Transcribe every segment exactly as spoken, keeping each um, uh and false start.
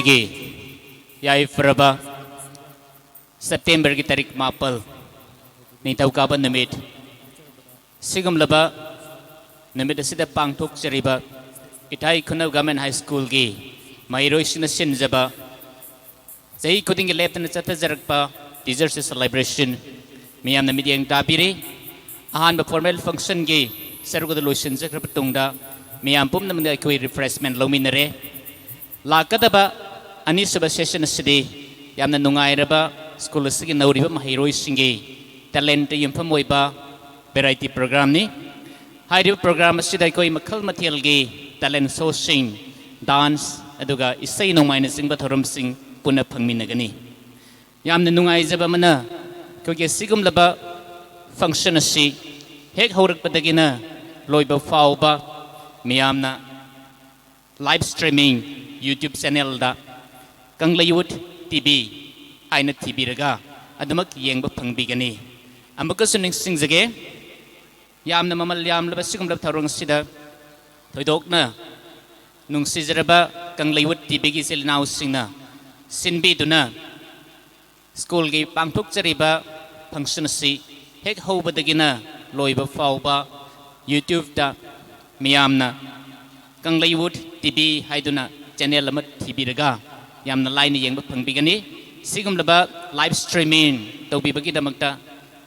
ꯒꯤ ꯌꯥꯏꯐꯔꯕ ꯁꯦꯞꯇꯦꯝꯕꯔꯒꯤ ꯇꯥꯔꯤꯛ ꯃꯥꯄꯜ, ꯅꯤꯡꯊꯧꯀꯥꯕ ꯅꯨꯃꯤꯠ, ꯁꯤꯒꯨꯝꯂꯕ ꯅꯨꯃꯤꯠ ꯑꯁꯤꯗ ꯄꯥꯡꯊꯣꯛꯆꯔꯤꯕ ꯏꯊꯥꯏ ꯈꯨꯅꯧ ꯒꯚꯔꯟꯃꯦꯟꯠ ꯍꯥꯏ ꯁ꯭ꯀꯨꯜꯒꯤ ꯃꯍꯩꯔꯣꯏꯁꯤꯡꯅ ꯁꯤꯟꯖꯕ ꯆꯍꯤ ꯈꯨꯗꯤꯡꯒꯤ ꯂꯦꯞꯇꯅ ꯆꯠꯊꯖꯔꯛꯄ Teachers' Day celebration ꯃꯤꯌꯥꯝꯅ ꯃꯤꯠꯌꯦꯡ ꯇꯥꯕꯤꯔꯤ꯫ ꯑꯍꯥꯟꯕ formal functionꯒꯤ ꯁꯔꯨꯛ ꯑꯗꯨ ꯂꯣꯏꯁꯤꯟꯖꯈ꯭ꯔꯕ ꯇꯨꯡꯗ ꯃꯤꯌꯥꯝ ꯄꯨꯝꯅꯃꯛꯅ ꯑꯩꯈꯣꯏ refreshment ꯂꯧꯃꯤꯟꯅꯔꯦ꯫ ꯂꯥꯛꯀꯗꯕ ꯑꯅꯤꯁꯨꯕ session ꯑꯁꯤꯗꯤ ꯌꯥꯝꯅ ꯅꯨꯡꯉꯥꯏꯔꯕ ꯁ꯭ꯀꯨꯜ ꯑꯁꯤꯒꯤ ꯅꯧꯔꯤꯕ ꯃꯍꯩꯔꯣꯏꯁꯤꯡꯒꯤ talentꯇ ꯌꯨꯝꯐꯝ ꯑꯣꯏꯕ variety programꯅꯤ꯫ ꯍꯥꯏꯔꯤꯕ program ꯑꯁꯤꯗ ꯑꯩꯈꯣꯏ ꯃꯈꯜ ꯃꯊꯦꯜꯒꯤ talent showꯁꯤꯡ, dance, ꯑꯗꯨꯒ ꯏꯁꯩ ꯅꯣꯡꯃꯥꯏꯅꯆꯤꯡꯕ ꯊꯧꯔꯝꯁꯤꯡ ꯄꯨꯟꯅ ꯐꯪꯃꯤꯟꯅꯒꯅꯤ꯫ ꯌꯥꯝꯅ ꯅꯨꯡꯉꯥꯏꯖꯕ ꯑꯃꯅ, ꯑꯩꯈꯣꯏꯒꯤ ꯑꯁꯤꯒꯨꯝꯂꯕ function ꯑꯁꯤ ꯍꯦꯛ ꯍꯧꯔꯛꯄꯗꯒꯤꯅ ꯂꯣꯏꯕ ꯐꯥꯎꯕ ꯃꯤꯌꯥꯝꯅ live streaming YouTube channelꯗ ꯀꯪꯂꯩꯌꯨꯠ ꯇꯤ ꯚꯤ ꯍꯥꯏꯅ ꯊꯤꯕꯤꯔꯒ ꯑꯗꯨꯃꯛ ꯌꯦꯡꯕ ꯐꯪꯕꯤꯒꯅꯤ꯫ ꯑꯃꯨꯛꯀꯁꯨ ꯅꯤꯡꯁꯤꯡꯖꯒꯦ, ꯌꯥꯝꯅ ꯃꯃꯜ ꯌꯥꯝꯂꯕ ꯁꯤꯒꯨꯝꯂꯕ ꯊꯧꯔꯝ ꯑꯁꯤꯗ ꯊꯣꯏꯗꯣꯛꯅ ꯅꯨꯡꯁꯤꯖꯔꯕ ꯀꯪꯂꯩꯌꯨꯠ ꯇꯤ ꯚꯤꯒꯤ ꯏꯆꯤꯜ ꯏꯅꯥꯎꯁꯤꯡꯅ ꯁꯤꯟꯕꯤꯗꯨꯅ ꯁ꯭ꯀꯨꯜꯒꯤ ꯄꯥꯡꯊꯣꯛꯆꯔꯤꯕ function ꯑꯁꯤ ꯍꯦꯛ ꯍꯧꯕꯗꯒꯤꯅ ꯂꯣꯏꯕ ꯐꯥꯎꯕ YouTubeꯇ ꯃꯤꯌꯥꯝꯅ ꯀꯪꯂꯩꯌꯨꯠ ꯇꯤ ꯚꯤ ꯍꯥꯏꯗꯨꯅ channel ꯑꯃ ꯊꯤꯕꯤꯔꯒ ꯌꯥꯝꯅ ꯂꯥꯏꯅ ꯌꯦꯡꯕ ꯐꯪꯕꯤꯒꯅꯤ꯫ ꯁꯤꯒꯨꯝꯂꯕ live streaming ꯇꯧꯕꯤꯕꯒꯤꯗꯃꯛꯇ,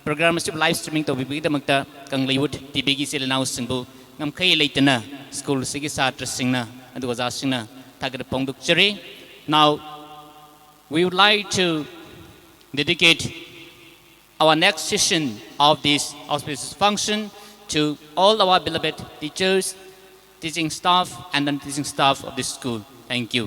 program ꯑꯁꯤꯕꯨ live streaming ꯇꯧꯕꯤꯕꯒꯤꯗꯃꯛꯇ ꯀꯪꯂꯩꯌꯨꯠ ꯇꯤ ꯚꯤꯒꯤ ꯏꯆꯤꯜ ꯏꯅꯥꯎꯁꯤꯡꯕꯨ ꯉꯝꯈꯩ ꯂꯩꯇꯅ ꯁ꯭ꯀꯨꯜ ꯑꯁꯤꯒꯤ ꯁꯥꯇ꯭ꯔꯁꯤꯡꯅ ꯑꯗꯨꯒ ꯑꯣꯖꯥꯁꯤꯡꯅ ꯊꯥꯒꯠꯄ ꯐꯣꯡꯗꯣꯛꯆꯔꯤ꯫ Now, we would like to dedicate our next session of this auspicious function to all our beloved teachers, teaching staff, and non-teaching staff of this school. Thank you.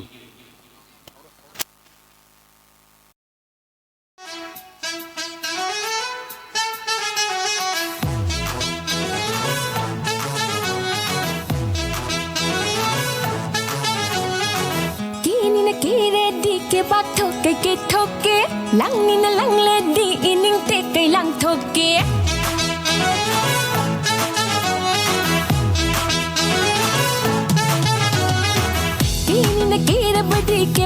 ꯀꯦꯅꯤꯅ ꯀꯦꯔꯗꯤ ꯀꯦꯕꯥꯛ ꯊꯣꯛꯀꯦ ꯀꯦꯊꯣꯛꯀꯦ, ꯂꯪꯅꯤꯅ ꯂꯪꯂꯗꯤ ꯏꯅꯤꯡ ꯇꯦꯛꯀꯩ ꯂꯪꯊꯣꯛꯀꯦ꯫ ꯀꯦꯅꯤꯅ ꯀꯦꯔꯕꯗꯤ ꯀꯦ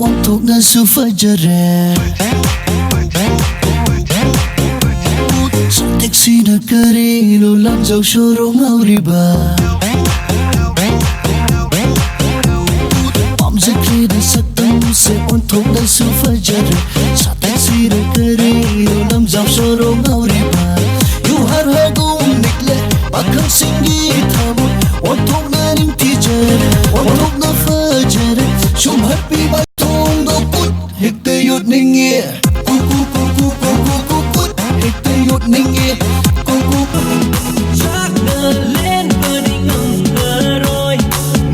ꯑꯣꯟꯊꯣꯛꯅꯁꯨ ꯐꯖꯔꯦ꯫ ꯁꯥꯇꯦꯛꯁꯤꯅ ꯀꯔꯤꯅꯣ ꯂꯝꯖꯥꯎ ꯁꯣꯔꯣ ꯉꯥꯎꯔꯤꯕ? ꯄꯥꯝꯖꯈ꯭ꯔꯦꯗ ꯁꯛꯇꯝꯁꯦ ꯑꯣꯟꯊꯣꯛꯅꯁꯨ ꯐꯖꯔꯦ꯫ ꯁꯥꯇꯦꯛꯁꯤꯅ ꯀꯔꯤꯅꯣ ꯂꯝꯖꯥꯎ ꯁꯣꯔꯣ ꯉꯥꯎꯔꯤꯕ? ꯌꯨꯍꯥꯔ ꯍꯥꯏꯒꯨꯝ ꯅꯤꯛꯂꯦ ꯄꯥꯈꯪꯁꯤꯡꯒꯤ ꯊꯃꯣꯏ꯫ ꯑꯣꯟꯊꯣꯛꯅ ꯅꯤꯡꯊꯤꯖꯔꯦ, ꯑꯣꯟꯊꯣꯛꯅ ꯐꯖꯔꯦ꯫ ꯁꯨꯝꯍꯠꯄꯤ ꯃꯥꯏꯊꯣꯡꯗꯣ ꯀꯨꯠ ꯍꯦꯛꯇ ꯌꯣꯠꯅꯤꯡꯉꯦ꯫ ꯀꯨ ꯀꯨ ꯀꯨ ꯀꯨ ꯀꯨ ꯀꯨ ꯀꯨ ꯀꯨꯠ ꯍꯦꯛꯇ ꯌꯣꯠꯅꯤꯡꯉꯦ꯫ ꯀꯨ ꯀꯨ ꯀꯨ ꯆꯥꯛꯅ ꯂꯦꯟꯕꯗꯤ ꯉꯝꯂꯔꯣꯏ꯫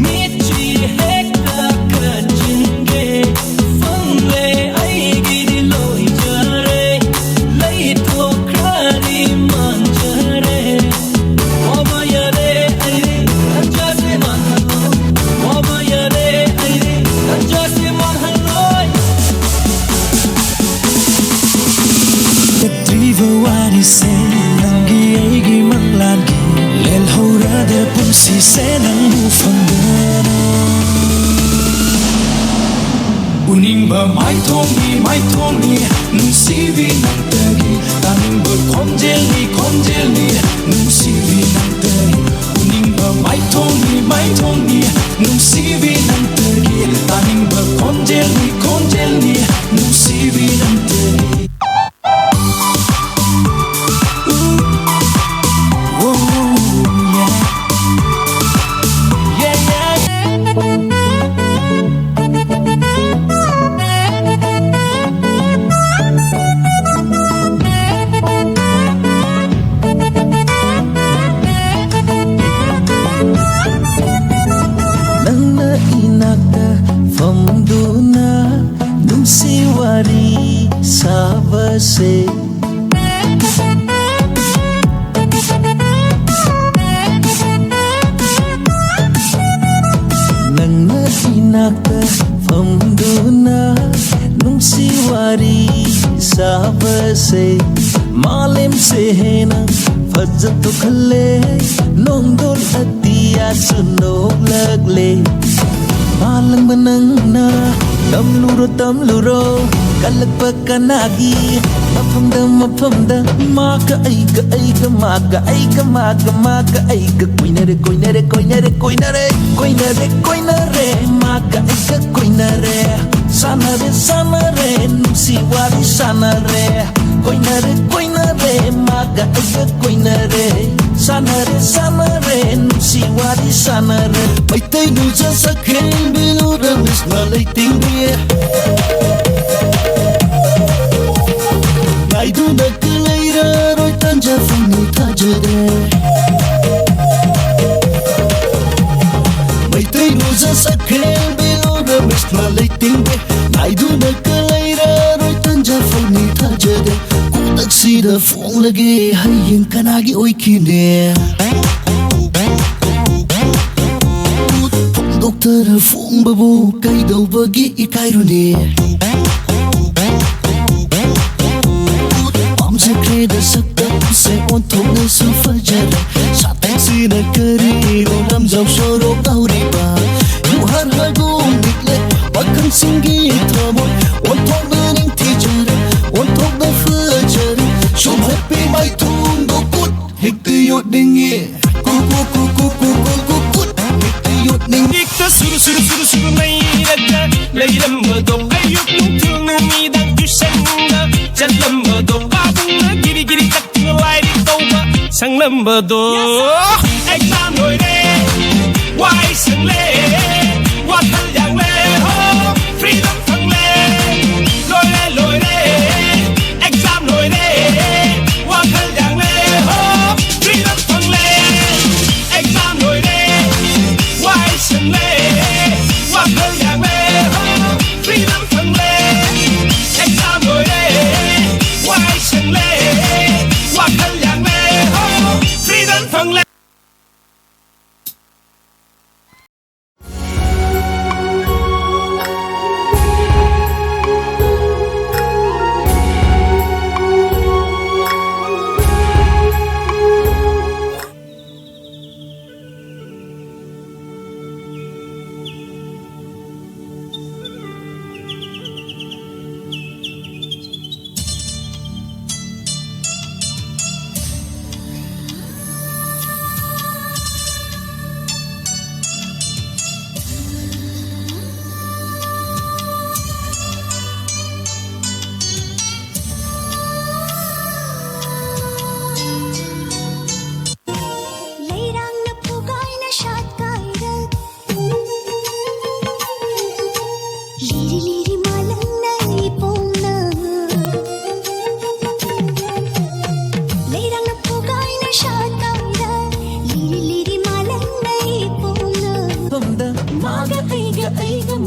ꯃꯤꯠꯁꯤ ꯍꯦꯛꯇ ꯀꯟꯁꯤꯟꯒꯦ꯫ ꯐꯪꯂꯦ ꯑꯩꯒꯤꯗꯤ ꯂꯣꯏꯖꯔꯦ꯫ ꯂꯩꯊꯣꯛꯈ꯭ꯔꯗꯤ ꯃꯥꯡꯖꯔꯦ꯫ ꯋꯥꯕ ꯌꯥꯔꯦ ꯑꯩꯗꯤ ꯇꯟꯖꯥꯁꯦ ꯃꯥꯡꯍꯜꯂꯣ꯫ ꯋꯥꯕ ꯌꯥꯔꯦ ꯑꯩꯗꯤ ꯇꯟꯖꯥꯁꯦ ꯃꯥꯡꯍꯜꯂꯣꯏ꯫ ꯆꯠꯇ꯭ꯔꯤꯕ ꯋꯥꯔꯤꯁꯦ ꯅꯪꯒꯤ ꯑꯩꯒꯤ ꯃꯪꯂꯥꯟꯒꯤ꯫ ꯂꯦꯜꯍꯧꯔꯗ ꯄꯨꯟꯁꯤꯁꯦ ꯅꯪꯕꯨ ꯐꯪꯗꯅ꯫ ꯎꯅꯤꯡꯕ ꯃꯥꯏꯊꯣꯡꯅꯤ, ꯃꯥꯏꯊꯣꯡꯅꯤ, ꯅꯨꯡꯁꯤꯕꯤ ꯅꯪꯇꯒꯤ꯫ ꯇꯥꯅꯤꯡꯕ ꯈꯣꯟꯖꯦꯜꯅꯤ, ꯈꯣꯟꯖꯦꯜꯅꯤ, ꯅꯨꯡꯁꯤꯕꯤ ꯅꯪꯇꯒꯤ꯫ ꯎꯅꯤꯡꯕ ꯃꯥꯏꯊꯣꯡꯅꯤ, ꯃꯥꯏꯊꯣꯡꯅꯤ, ꯅꯨꯡꯁꯤꯕꯤ ꯅꯪꯇꯒꯤ꯫ ꯇꯥꯅꯤꯡꯕ ꯈꯣꯟꯖꯦꯜꯅꯤ, ꯈꯣꯟꯖꯦꯜꯅꯤ, ꯅꯨꯡꯁꯤꯕꯤ ꯅꯪꯇꯒꯤ꯫ ꯇꯥꯕꯁꯦ ꯃꯥꯂꯦꯝꯁꯦ ꯍꯦꯟꯅ ꯐꯖꯊꯣꯛꯍꯜꯂꯦ꯫ ꯅꯣꯡꯗꯣꯜ ꯑꯇꯤꯌꯥꯁꯨ ꯅꯣꯛꯂꯛꯂꯦ꯫ ꯃꯥꯂꯪꯕ ꯅꯪꯅ ꯇꯝꯂꯨꯔꯣ, ꯇꯝꯂꯨꯔꯣ, ꯀꯜꯂꯛꯄ ꯀꯅꯥꯒꯤ ꯃꯐꯝꯗ, ꯃꯐꯝꯗ꯫ ꯃꯥꯒ ꯑꯩꯒ, ꯑꯩꯒ ꯃꯥꯒ, ꯑꯩꯒ ꯃꯥꯒ, ꯃꯥꯒ ꯑꯩꯒ ꯀꯣꯏꯅꯔꯦ, ꯀꯣꯏꯅꯔꯦ, ꯀꯣꯏꯅꯔꯦ, ꯀꯣꯏꯅꯔꯦ, ꯀꯣꯏꯅꯔꯦ, ꯀꯣꯏꯅꯔꯦ꯫ ꯃꯥꯒ ꯑꯩꯒ ꯀꯣꯏꯅꯔꯦ꯫ ꯁꯥꯟꯅꯔꯦ, ꯁꯥꯟꯅꯔꯦ, ꯅꯨꯡꯁꯤ ꯋꯥꯔꯤ ꯁꯥꯟꯅꯔꯦ꯫ ꯀꯣꯏꯅꯔꯦ, ꯀꯣꯏꯅꯔꯦ, ꯃꯥꯒ ꯑꯩꯒ ꯀꯣꯏꯅꯔꯦ꯫ ꯁꯥꯟꯅꯔꯦ, ꯁꯥꯟꯅꯔꯦ, ꯅꯨꯡꯁꯤ ꯋꯥꯔꯤ ꯁꯥꯟꯅꯔꯦ꯫ ꯃꯩꯇꯩ ꯅꯨꯡꯖ ꯁꯛꯍꯦꯟꯕꯤ ꯂꯨꯔ ꯃꯤꯁ ꯃꯥꯂꯩ ꯇꯤꯡꯕꯤ꯫ ꯉꯥꯏꯗꯨꯅ ꯂꯩꯔꯔꯣꯏ ꯇꯟꯖꯥ ꯐꯪꯅꯤ ꯊꯥꯖꯗꯦ꯫ ꯃꯩꯇꯩ ꯅꯨꯡꯖ ꯁꯛꯍꯦꯟꯕꯤ ꯂꯨꯔ ꯃꯤꯁ ꯃꯥꯂꯩ ꯇꯤꯡꯕꯤ꯫ ꯉꯥꯏꯗꯨꯅ ꯂꯩꯔꯔꯣꯏ ꯇꯟꯖꯥ ꯐꯪꯅꯤ ꯊꯥꯖꯗꯦ꯫ ꯈꯨꯗꯛꯁꯤꯗ ꯐꯣꯡꯂꯒꯦ ꯍꯌꯦꯡ ꯀꯅꯥꯒꯤ ꯑꯣꯏꯈꯤꯅꯦ꯫ ꯐꯣꯡꯗꯣꯛꯇꯅ ꯐꯣꯡꯕꯕꯨ ꯀꯩꯗꯧꯕꯒꯤ ꯏꯀꯥꯏꯔꯨꯅꯤ? ꯄꯥꯝꯖꯈ꯭ꯔꯦꯗ ꯁꯛꯇꯝꯁꯦ ꯑꯣꯟꯊꯣꯛꯅꯁꯨ ꯐꯖꯔꯦ꯫ ꯁꯥꯇꯦꯛꯁꯤꯅ ꯀꯔꯤꯅꯣ ꯂꯝꯖꯥꯎ ꯁꯣꯔꯣꯛ ꯇꯧꯔꯤꯕ? ꯌꯨꯍꯥꯔ ꯍꯥꯏꯕꯨ ꯅꯤꯛꯂꯦ ꯄꯥꯈꯪꯁꯤꯡꯒꯤ ꯊꯃꯣꯏ꯫ ꯑꯣꯟꯊꯣꯛꯅ ꯅꯤꯡꯊꯤꯖꯔꯦ, ꯑꯣꯟꯊꯣꯛꯅ ꯐꯖꯔꯦ꯫ ꯁꯨꯝ ꯍꯥꯏꯐꯦꯠ ꯃꯥꯏꯊꯣꯡꯗꯣ ꯀꯨꯠ ꯍꯦꯛꯇ ꯌꯣꯠꯅꯤꯡꯉꯤ꯫ ꯀꯨ, ꯀꯨ, ꯀꯨ, ꯀꯨꯠ ꯍꯦꯛꯇ ꯌꯣꯠꯅꯤꯡꯉꯤ꯫ ꯍꯦꯛꯇ ꯁꯨꯔꯨ, ꯁꯨꯔꯨ, ꯁꯨꯔꯨ, ꯁꯨꯔꯨ ꯅꯩꯔꯒ ꯂꯩꯔꯝꯕꯗꯣ꯫ ꯑꯌꯨꯛ ꯅꯨꯡꯊꯤꯜ ꯅꯨꯃꯤꯗꯥꯡ ꯇ꯭ꯌꯨꯁꯟꯗ ꯆꯠꯂꯝꯕꯗꯣ꯫ ꯄꯥꯕꯨꯡꯅ ꯒꯤꯔꯤ ꯒꯤꯔꯤ ꯇꯛꯇꯨꯅ ꯂꯥꯏꯔꯤꯛ ꯇꯧꯕ ꯁꯪꯂꯝꯕꯗꯣ꯫ ꯑꯦꯛꯖꯥꯝ ꯂꯣꯏꯔꯦ, ꯋꯥꯏ ꯁꯪꯂꯦ, ꯋꯥꯈꯜ ꯌꯥꯡꯂꯦ, ꯍꯣ, ꯐ꯭ꯔꯤꯗꯝ ꯐꯪꯂꯦ꯫ ꯂꯣꯏꯔꯦ, ꯂꯣꯏꯔꯦ, ꯑꯦꯛꯖꯥꯝ ꯂꯣꯏꯔꯦ, ꯋꯥꯈꯜ ꯌꯥꯡꯂꯦ, ꯍꯣ, ꯐ꯭ꯔꯤꯗꯝ ꯐꯪꯂꯦ꯫ ꯑꯦꯛꯖꯥꯝ ꯂꯣꯏꯔꯦ, ꯋꯥꯏ ꯁꯪꯂꯦ, ꯋꯥꯈꯜ ꯌꯥꯡꯂꯦ, ꯍꯣ, ꯐ꯭ꯔꯤꯗꯝ ꯐꯪꯂꯦ꯫ ꯑꯦꯛꯖꯥꯝ ꯂꯣꯏꯔꯦ, ꯋꯥꯏ ꯁꯪꯂꯦ, ꯋꯥꯈꯜ ꯌꯥꯡꯂꯦ, ꯍꯣ, ꯐ꯭ꯔꯤꯗꯝ ꯐꯪꯂꯦ꯫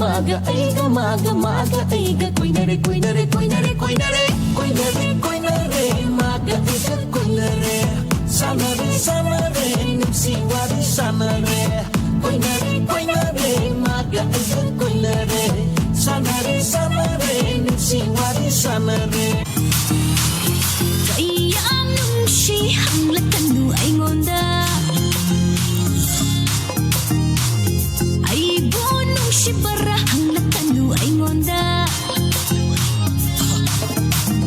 ꯃꯥꯒ ꯑꯩꯒ, ꯃꯥꯒ, ꯃꯥꯒ ꯑꯩꯒ ꯀꯣꯏꯅꯔꯦ, ꯀꯣꯏꯅꯔꯦ, ꯀꯣꯏꯅꯔꯦ, ꯀꯣꯏꯅꯔꯦ, ꯀꯣꯏꯅꯔꯦ, ꯀꯣꯏꯅꯔꯦ, ꯃꯥꯒ ꯑꯩꯒ ꯀꯣꯏꯅꯔꯦ꯫ ꯁꯥꯟꯅꯔꯦ, ꯁꯥꯟꯅꯔꯦ, ꯅꯨꯡꯁꯤ ꯋꯥꯔꯤ ꯁꯥꯟꯅꯔꯦ꯫ ꯀꯣꯏꯅꯔꯦ, ꯀꯣꯏꯅꯔꯦ, ꯃꯥꯒ ꯑꯩꯒ ꯀꯣꯏꯅꯔꯦ꯫ ꯁꯥꯟꯅꯔꯦ, ꯁꯥꯟꯅꯔꯦ, ꯅꯨꯡꯁꯤ ꯋꯥꯔꯤ ꯁꯥꯟꯅꯔꯦ꯫ ꯀꯌꯥꯝ ꯅꯨꯡꯁꯤ ꯍꯪꯂꯛꯀꯅꯨ ꯑꯩꯉꯣꯟꯗ꯫ ꯑꯩꯕꯨ ꯅꯨꯡꯁꯤꯕꯔꯥ ꯍꯪꯂꯛꯀꯅꯨ ꯑꯩꯉꯣꯟꯗ꯫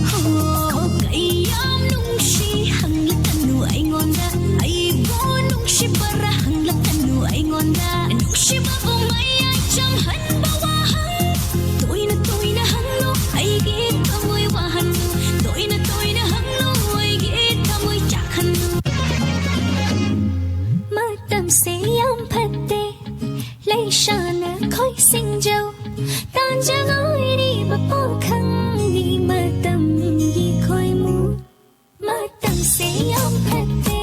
ꯍꯣ, ꯀꯌꯥꯝ ꯅꯨꯡꯁꯤ ꯍꯪꯂꯛꯀꯅꯨ ꯑꯩꯉꯣꯟꯗ꯫ ꯑꯩꯕꯨ ꯅꯨꯡꯁꯤꯕꯔꯥ ꯍꯪꯂꯛꯀꯅꯨ ꯑꯩꯉꯣꯟꯗ꯫ ꯅꯨꯡꯁꯤꯕꯕꯨ ꯃꯌꯥꯏ ꯆꯝꯍꯟꯕ ꯋꯥꯍꯪ ꯇꯣꯏꯅ ꯇꯣꯏꯅ ꯍꯪꯂꯨ꯫ ꯑꯩꯒꯤ ꯊꯃꯣꯏ ꯋꯥꯍꯟꯂꯨ꯫ ꯇꯣꯏꯅ ꯇꯣꯏꯅ ꯍꯪꯂꯨ꯫ ꯑꯩꯒꯤ ꯊꯃꯣꯏ ꯆꯥꯛꯍꯟꯂꯨ꯫ ꯃꯇꯝꯁꯦ ꯌꯥꯝ ꯐꯠꯇꯦ꯫ ꯂꯩꯁꯥꯅ ꯈꯣꯏꯁꯤꯡꯖꯧ꯫ ꯇꯥꯟꯖꯥ ꯉꯥꯏꯔꯤꯕ ꯄꯥꯎꯈꯪꯒꯤ ꯃꯇꯝꯒꯤ ꯈꯣꯏꯃꯨ꯫ ꯃꯇꯝꯁꯦ ꯌꯥꯝ ꯐꯠꯇꯦ꯫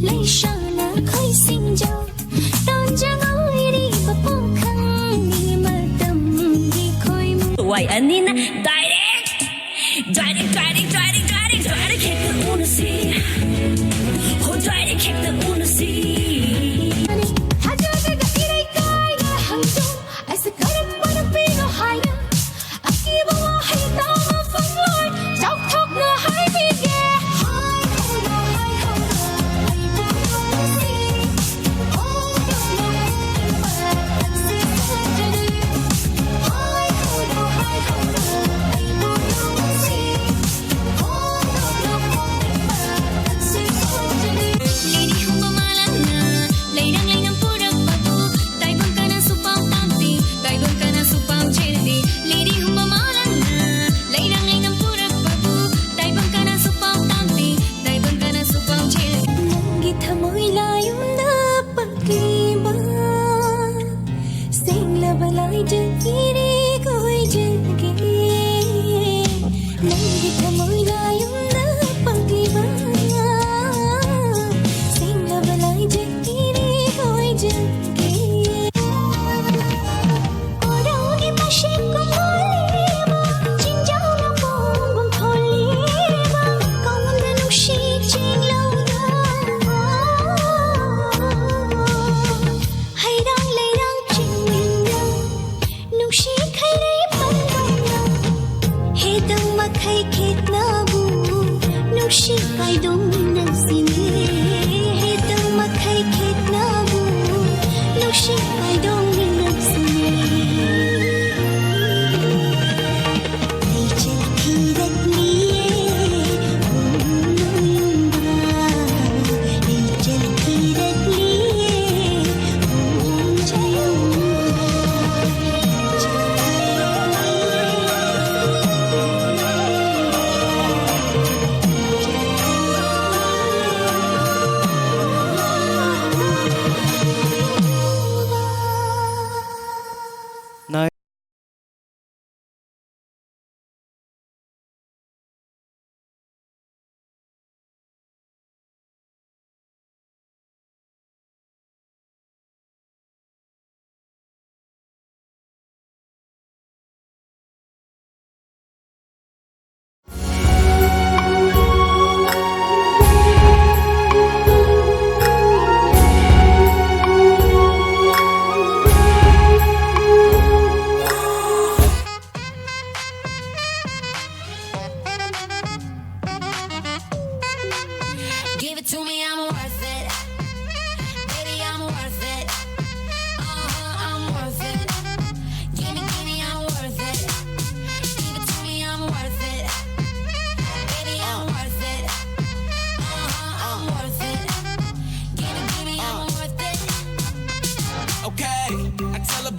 ꯂꯩꯁꯥꯅ ꯈꯣꯏꯁꯤꯡꯖꯧ꯫ ꯇꯥꯟꯖꯥ ꯉꯥꯏꯔꯤꯕ ꯄꯥꯎꯈꯪꯒꯤ ꯃꯇꯝꯒꯤ ꯈꯣꯏꯃꯨ꯫ ꯋꯥꯏ ꯑꯅꯤꯅ direct, direct, direct, direct, direct, direct ꯍꯦꯛꯇ ꯎꯅꯁꯤ꯫ ꯍꯣ, direct ꯍꯦꯛꯇ ꯎꯅꯁꯤ꯫ ꯊꯥꯖꯗ꯭ꯔꯒ ꯏꯔꯩ ꯀꯥꯏꯅ ꯍꯪꯖꯧ꯫ ꯑꯩꯁꯦ ꯀꯔꯝꯕ ꯅꯨꯄꯤꯅꯣ ꯍꯥꯏꯅ ꯑꯀꯤꯕ ꯋꯥꯍꯩ ꯇꯥꯕ ꯐꯪꯂꯣꯏ꯫ ꯆꯥꯎꯊꯣꯛꯅ ꯍꯥꯏꯕꯤꯒꯦ꯫ ꯍꯥꯏ ꯍꯧꯔꯣ, ꯍꯥꯏ ꯍꯧꯔꯣ, ꯑꯩꯕꯨ ꯅꯨꯡꯁꯤ꯫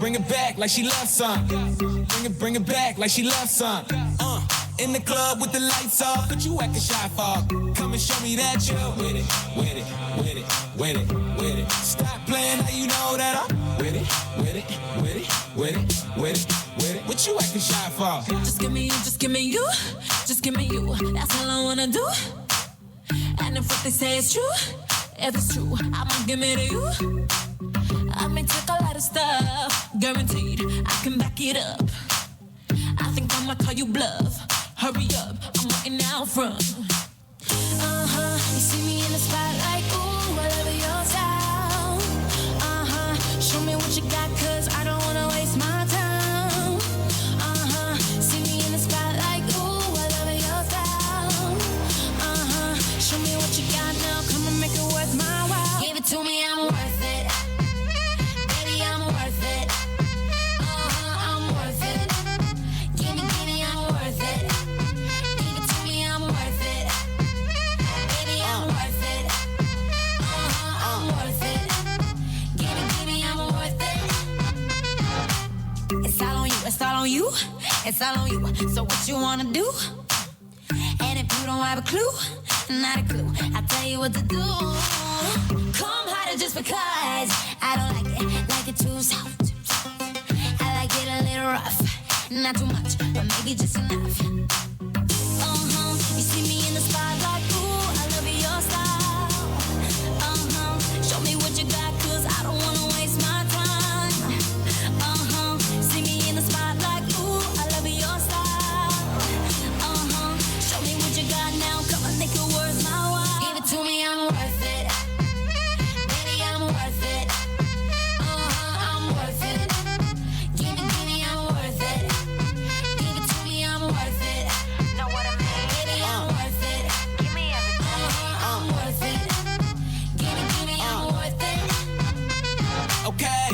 Bring it back like she loves some. Bring it, bring it back like she loves some. Uh, in the club with the lights off, but you acting shy for. Come and show me that you're with it, with it, with it, with it, with it. Stop playing now you know that I'm with it, with it, with it, with it, with it, with it. What you acting shy for? Just give me you, just give me you, just give me you. That's all I wanna do. And if what they say is true, if it's true, I'ma give it to you. I may take a lot of stuff, guaranteed I can back it up. I think I'ma call you bluff. Hurry up, I'm waiting out front. Uh huh. You see me in the spotlight, ooh, all over your style. Uh huh. Show me what you got, cause I don't wanna waste my time. Uh huh. See me in the spotlight, ooh, all over your style. Uh huh. Show me what you got now, come and make it worth my while. Give it to me, I'm worth it. Baby, I'm worth it. Uh huh, I'm worth it. Give me, give me, I'm worth it. Give it to me, I'm worth it. Baby, I'm worth it. Uh huh, I'm worth it. Give me, give me, I'm worth it. It's all on you, it's all on you, it's all on you. So what you wanna do? And if you don't have a clue, not a clue, I'll tell you what to do. Come harder just because I don't like it, like it too soft. I like it a little rough, not too much, but maybe just enough. Uh huh. You see me in the spotlight, ooh, I love your style. Uh huh. Show me what you got, cause I don't wanna waste my time. Uh huh. See me in the spotlight, ooh, I love your style. Uh huh. Show me what you got now, come and make it worth my while. Give it to me, I'm worth it. Baby, I'm worth it. Uh huh, I'm worth it. Give it, give me, I'm worth it. Give it to me, I'm worth it. Know what I mean? Baby, I'm worth it. Give me everything. Uh huh, I'm worth it. Give it, give me, I'm worth it. Okay,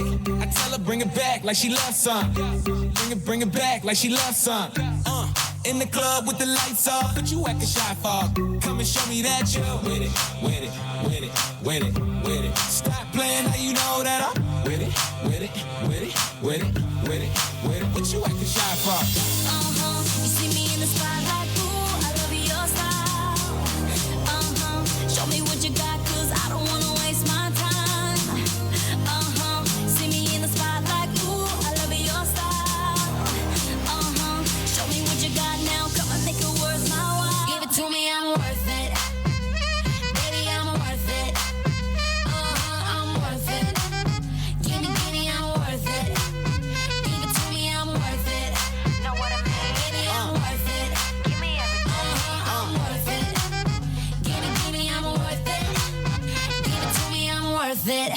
I tell her bring it back like she loves some. Bring it, bring it back like she loves some. Uh, in the club with the lights off, but you acting shy for. Come and show me that you're with it, with it, with it, with it, with it. Stop playing now you know that I'm with it, with it, with it, With it, with it, with it. What you acting shy for? Uh-huh. You see me in the spotlight, ooh, I love your style. Uh-huh. Show me what you got, 'cause I don't wanna waste my time. Uh-huh. See me in the spotlight, ooh, I love your style. Uh-huh. Show me what you got now, come and make it worth my while. Give it to me, I'm worth it. Baby, I'm worth it. Uh-huh, I'm worth it. Gimme, gimme, I'm worth it. Give it to me, I'm worth it. Know what I mean? Baby, I'm worth it. Give me everything. Uh-huh, I'm worth it. Gimme, gimme, I'm worth it. Give it to me, I'm worth it.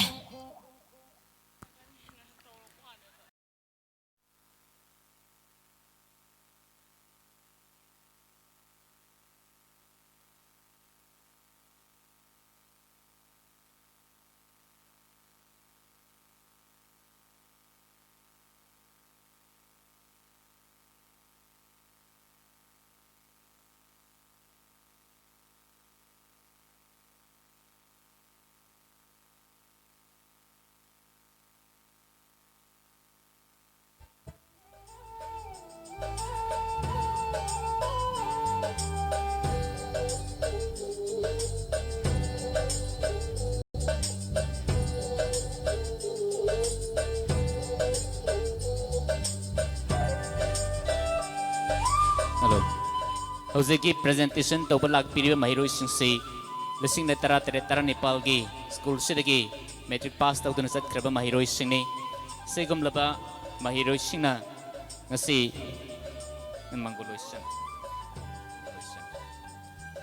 Hello. ꯍꯧꯖꯤꯛꯀꯤ presentation ꯇꯧꯕ ꯂꯥꯛꯄꯤꯔꯤꯕ ꯃꯍꯩꯔꯣꯏꯁꯤꯡꯁꯤ ꯂꯤꯁꯤꯡ ꯑꯅꯤ ꯇꯔꯥꯇꯔꯦꯠ ꯇꯔꯥꯅꯤꯄꯥꯜꯒꯤ ꯁ꯭ꯀꯨꯜꯁꯤꯗꯒꯤ matric pass ꯇꯧꯗꯨꯅ ꯆꯠꯈ꯭ꯔꯕ ꯃꯍꯩꯔꯣꯏꯁꯤꯡꯅꯤ꯫ ꯁꯤꯒꯨꯝꯂꯕ ꯃꯍꯩꯔꯣꯏꯁꯤꯡꯅ ꯉꯁꯤ ꯃꯪꯒꯣꯜ ꯂꯣꯏꯁꯪ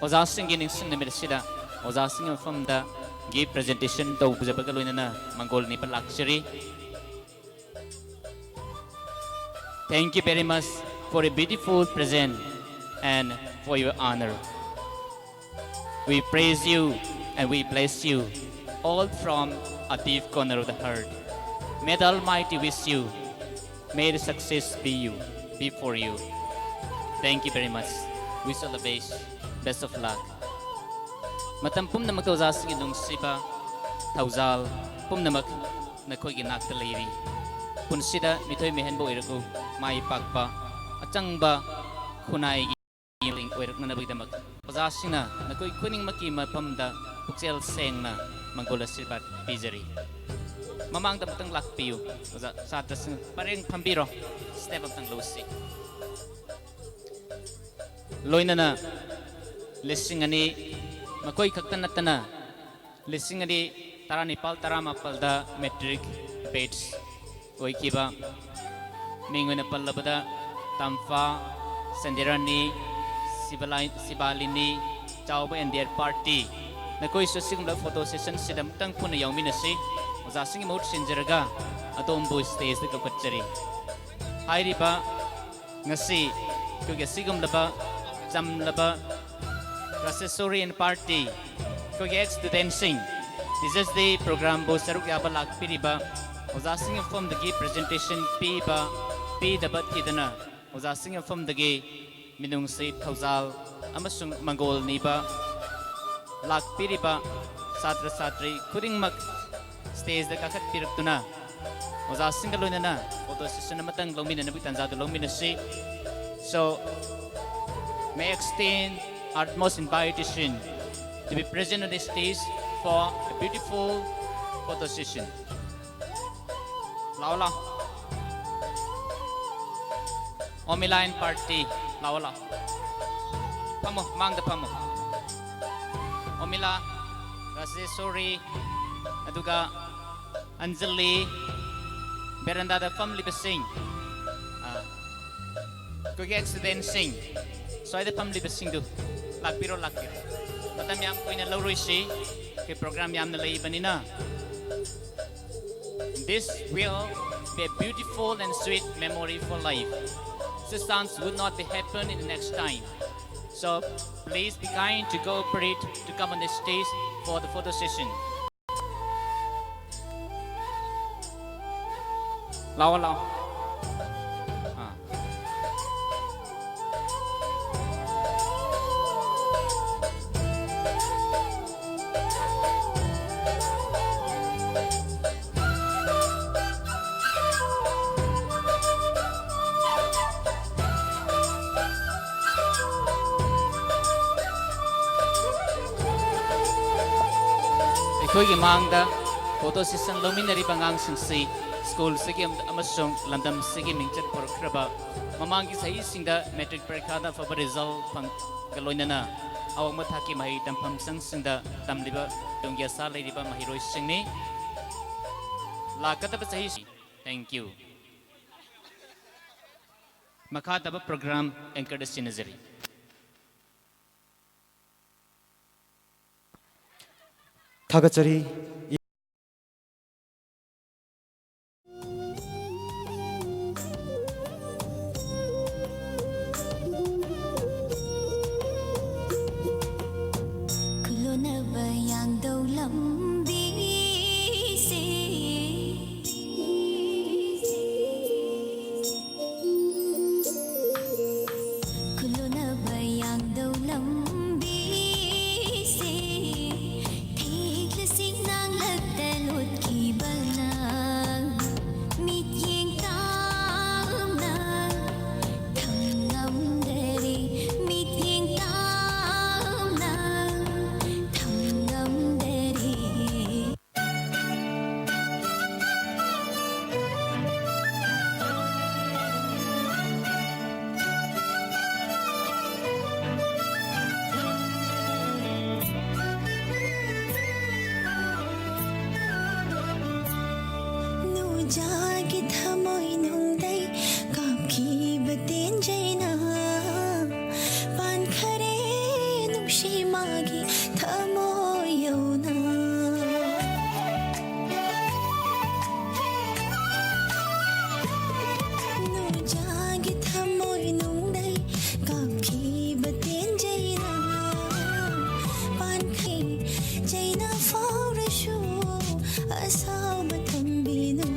ꯑꯣꯖꯥꯁꯤꯡꯒꯤ ꯅꯤꯡꯁꯤꯡ ꯅꯨꯃꯤꯠ ꯑꯁꯤꯗ ꯑꯣꯖꯥꯁꯤꯡꯒꯤ ꯃꯐꯝꯗ gift presentation ꯇꯧꯖꯕꯒ ꯂꯣꯏꯅꯅ ꯃꯪꯒꯣꯜ ꯅꯤꯕ ꯂꯥꯛꯆꯔꯤ꯫ Thank you very much for a beautiful present and for your honor. We praise you and we bless you, all from a deep corner of the heart. May the Almighty wish you, may the success be you, be for you. Thank you very much. Wish all the best. Best of luck. ꯃꯇꯝ ꯄꯨꯝꯅꯃꯛꯇ ꯑꯣꯖꯥꯁꯤꯡꯒꯤ ꯅꯨꯡꯁꯤꯕ ꯊꯧꯖꯥꯜ ꯄꯨꯝꯅꯃꯛ ꯅꯈꯣꯏꯒꯤ ꯅꯥꯛꯇ ꯂꯩꯔꯤ꯫ ꯄꯨꯟꯁꯤꯗ ꯃꯤꯊꯣꯏ ꯃꯤꯍꯦꯟꯕ ꯑꯣꯏꯔꯛꯎ꯫ ꯃꯥꯏ ꯄꯥꯛꯄ ꯑꯆꯪꯕ ꯈꯨꯟꯅꯥꯏꯒꯤ ꯑꯣꯏꯔꯛꯅꯅꯕꯒꯤꯗꯃꯛ ꯑꯣꯖꯥꯁꯤꯡꯅ ꯅꯈꯣꯏ ꯈꯨꯗꯤꯡꯃꯛꯀꯤ ꯃꯐꯝꯗ ꯄꯨꯛꯆꯦꯜ ꯁꯦꯡꯅ ꯃꯪꯒꯣꯜ ꯑꯁꯤꯔꯕꯥꯗ ꯄꯤꯖꯔꯤ꯫ ꯃꯃꯥꯡꯗ ꯑꯃꯨꯛꯇꯪ ꯂꯥꯛꯄꯤꯌꯨ꯫ ꯑꯣꯖꯥ, ꯁꯥꯇ꯭ꯔꯁꯤꯡ ꯄꯔꯦꯡ ꯐꯝꯕꯤꯔꯣ꯫ Step ꯑꯃꯇꯪ ꯂꯧꯁꯤ꯫ ꯂꯣꯏꯅꯅ ꯂꯤꯁꯤꯡ ꯑꯅꯤ, ꯃꯈꯣꯏ ꯈꯛꯇ ꯅꯠꯇꯅ ꯂꯤꯁꯤꯡ ꯑꯅꯤ ꯇꯔꯥꯅꯤꯄꯥꯜ ꯇꯔꯥꯃꯥꯄꯜꯗ matric batch ꯑꯣꯏꯈꯤꯕ, ꯃꯤꯡ ꯑꯣꯏꯅ ꯄꯜꯂꯕꯗ ꯇꯝꯐꯥ, ꯁꯟꯗꯤꯔꯥꯅꯤ, ꯁꯤꯕꯂꯥꯏ-, ꯁꯤꯕꯥꯂꯤꯅꯤ, ꯆꯥꯎꯕ ꯑꯦꯟ ꯗꯤ ꯑꯥꯔ ꯄꯥꯔꯇꯤ, ꯅꯈꯣꯏꯁꯨ ꯑꯁꯤꯒꯨꯝꯂꯕ photo sessionꯁꯤꯗ ꯑꯃꯨꯛꯇꯪ ꯄꯨꯟꯅ ꯌꯥꯎꯃꯤꯟꯅꯁꯤ꯫ ꯑꯣꯖꯥꯁꯤꯡꯒꯤ ꯃꯍꯨꯠ ꯁꯤꯟꯖꯔꯒ ꯑꯗꯣꯝꯕꯨ stageꯗ ꯀꯧꯈꯠꯆꯔꯤ꯫ ꯍꯥꯏꯔꯤꯕ ꯉꯁꯤ ꯑꯩꯈꯣꯏꯒꯤ ꯑꯁꯤꯒꯨꯝꯂꯕ ꯆꯝꯂꯕ Raseshwari and party, ꯑꯩꯈꯣꯏꯒꯤ ex studentꯁꯤꯡ Teachers Day programꯕꯨ ꯁꯔꯨꯛ ꯌꯥꯕ ꯂꯥꯛꯄꯤꯔꯤꯕ ꯑꯣꯖꯥꯁꯤꯡꯒꯤ ꯃꯐꯝꯗꯒꯤ presentation ꯄꯤꯕ, ꯄꯤꯗꯕ ꯊꯤꯗꯅ ꯑꯣꯖꯥꯁꯤꯡꯒꯤ ꯃꯐꯝꯗꯒꯤ ꯃꯤꯅꯨꯡꯁꯤ, ꯊꯧꯖꯥꯜ ꯑꯃꯁꯨꯡ ꯃꯪꯒꯣꯜ ꯅꯤꯕ ꯂꯥꯛꯄꯤꯔꯤꯕ ꯁꯥꯇ꯭ꯔ ꯁꯥꯇ꯭ꯔꯤ ꯈꯨꯗꯤꯡꯃꯛ stageꯗ ꯀꯥꯈꯠꯄꯤꯔꯛꯇꯨꯅ ꯑꯣꯖꯥꯁꯤꯡꯒ ꯂꯣꯏꯅꯅ photo session ꯑꯃꯇꯪ ꯂꯧꯃꯤꯟꯅꯅꯕꯒꯤ ꯇꯥꯟꯖꯥꯗꯨ ꯂꯧꯃꯤꯟꯅꯁꯤ꯫ So, may I extend utmost invitation to be present on the stage for a beautiful photo session. ꯂꯥꯛꯑꯣ, ꯂꯥꯛꯑꯣ꯫ ꯑꯣꯃꯤꯂꯥ and party, ꯂꯥꯛꯑꯣ, ꯂꯥꯛꯑꯣ꯫ ꯐꯝꯃꯣ, ꯃꯥꯡꯗ ꯐꯝꯃꯣ꯫ ꯑꯣꯃꯤꯂꯥ, ꯔꯥꯖꯦꯁꯣꯔꯤ, ꯑꯗꯨꯒ ꯑꯟꯖꯂꯤ, ꯕꯦꯔꯟꯗꯥꯗ ꯐꯝꯂꯤꯕꯁꯤꯡ, ꯑꯥ, ꯑꯩꯈꯣꯏꯒꯤ ex studentꯁꯤꯡ, ꯁ꯭ꯋꯥꯏꯗ ꯐꯝꯂꯤꯕꯁꯤꯡꯗꯨ ꯂꯥꯛꯄꯤꯔꯣ, ꯂꯥꯛꯄꯤꯔꯣ꯫ ꯃꯇꯝ ꯌꯥꯝ ꯀꯨꯏꯅ ꯂꯧꯔꯣꯏꯁꯤ, ꯑꯩꯈꯣꯏ program ꯌꯥꯝꯅ ꯂꯩꯕꯅꯤꯅ꯫ This will be a beautiful and sweet memory for life. Such chance would not be happen in the next time. So please be kind to cooperate to come on the stage for the photo session. ꯂꯥꯛꯑꯣ, ꯂꯥꯛꯑꯣ꯫ ꯑꯥ꯫ ꯑꯩꯈꯣꯏꯒꯤ ꯃꯥꯡꯗ photo session ꯂꯧꯃꯤꯟꯅꯔꯤꯕ ꯑꯉꯥꯡꯁꯤꯡꯁꯤ ꯁ꯭ꯀꯨꯜꯁꯤꯒꯤ ꯑꯃꯁꯨꯡ ꯂꯝꯗꯝꯁꯤꯒꯤ ꯃꯤꯡꯆꯠ ꯄꯨꯔꯛꯈ꯭ꯔꯕ, ꯃꯃꯥꯡꯒꯤ ꯆꯍꯤꯁꯤꯡꯗ matric ꯄꯔꯤꯈꯥꯗ ꯑꯐꯕ ꯔꯤꯖꯜ ꯐꯪꯕꯒ ꯂꯣꯏꯅꯅ ꯑꯋꯥꯡꯕ ꯊꯥꯛꯀꯤ ꯃꯍꯩ ꯇꯝꯐꯝꯁꯪꯁꯤꯡꯗ ꯇꯝꯂꯤꯕ ꯇꯨꯡꯒꯤ ꯑꯁꯥ ꯂꯩꯔꯤꯕ ꯃꯍꯩꯔꯣꯏꯁꯤꯡꯅꯤ꯫ ꯂꯥꯛꯀꯗꯕ ꯆꯍꯤ, thank you꯫ ꯃꯈꯥ ꯇꯥꯕ ꯄ꯭ꯔꯣꯒ꯭ꯔꯥꯝ ꯑꯦꯡꯀꯔꯗ ꯁꯤꯟꯅꯖꯔꯤ꯫ ꯊꯥꯒꯠꯆꯔꯤ꯫ ꯈꯨꯜꯂꯣꯟꯅꯕ ꯌꯥꯡꯗꯧ ꯂꯝꯕꯤꯁꯦ꯫ ꯈꯨꯜꯂꯣꯟꯅꯕ ꯌꯥꯡꯗꯧ ꯂꯝꯕꯤꯁꯦ꯫ ꯊꯦꯛꯂꯁꯤ ꯅꯥꯡꯂꯛꯇ ꯂꯣꯠꯈꯤꯕꯅ꯫ ꯃꯤꯠꯌꯦꯡ ꯇꯥꯝꯅ ꯊꯝꯉꯝꯗꯔꯦ꯫ ꯃꯤꯠꯌꯦꯡ ꯇꯥꯝꯅ ꯊꯝꯉꯝꯗꯔꯦ꯫ ꯅꯨꯖꯥꯒꯤ ꯊꯃꯣꯏ ꯅꯨꯡꯗꯩ ꯀꯥꯞꯈꯤꯕ ꯇꯦꯟꯖꯩꯅ ꯄꯥꯟꯈꯔꯦ ꯅꯨꯡꯁꯤ ꯃꯥꯒꯤ ꯊꯃꯣꯏ ꯌꯧꯅ꯫ ꯅꯨꯖꯥꯒꯤ ꯊꯃꯣꯏ ꯅꯨꯡꯗꯩ ꯀꯥꯞꯈꯤꯕ ꯇꯦꯟꯖꯩꯅ ꯄꯥꯟꯈꯤ ꯆꯩꯅ ꯐꯥꯎꯔꯁꯨ ꯑꯁꯥꯎꯕ ꯊꯝꯕꯤꯅꯨ꯫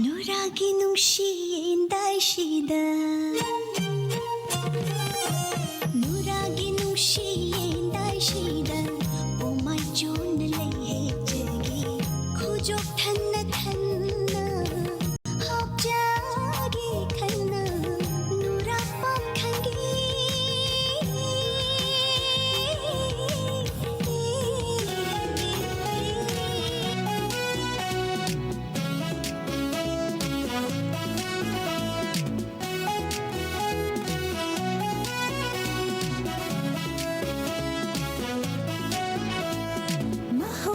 ꯅꯨꯔꯥꯒꯤ ꯅꯨꯡꯁꯤ ꯌꯦꯟꯗꯥꯏꯁꯤꯗ, ꯅꯨꯔꯥꯒꯤ ꯅꯨꯡꯁꯤ ꯌꯦꯟꯗꯥꯏꯁꯤꯗ ꯄꯣꯃꯥꯏ ꯆꯣꯟꯅ ꯂꯩ ꯍꯦꯛꯆꯒꯦ꯫ ꯈꯨꯖꯣꯛ ꯊꯟꯅ ꯊꯟꯅ ꯍꯥꯞꯆꯒꯦ ꯈꯟꯅ ꯅꯨꯔꯥ ꯄꯥꯝꯈꯪꯒꯤ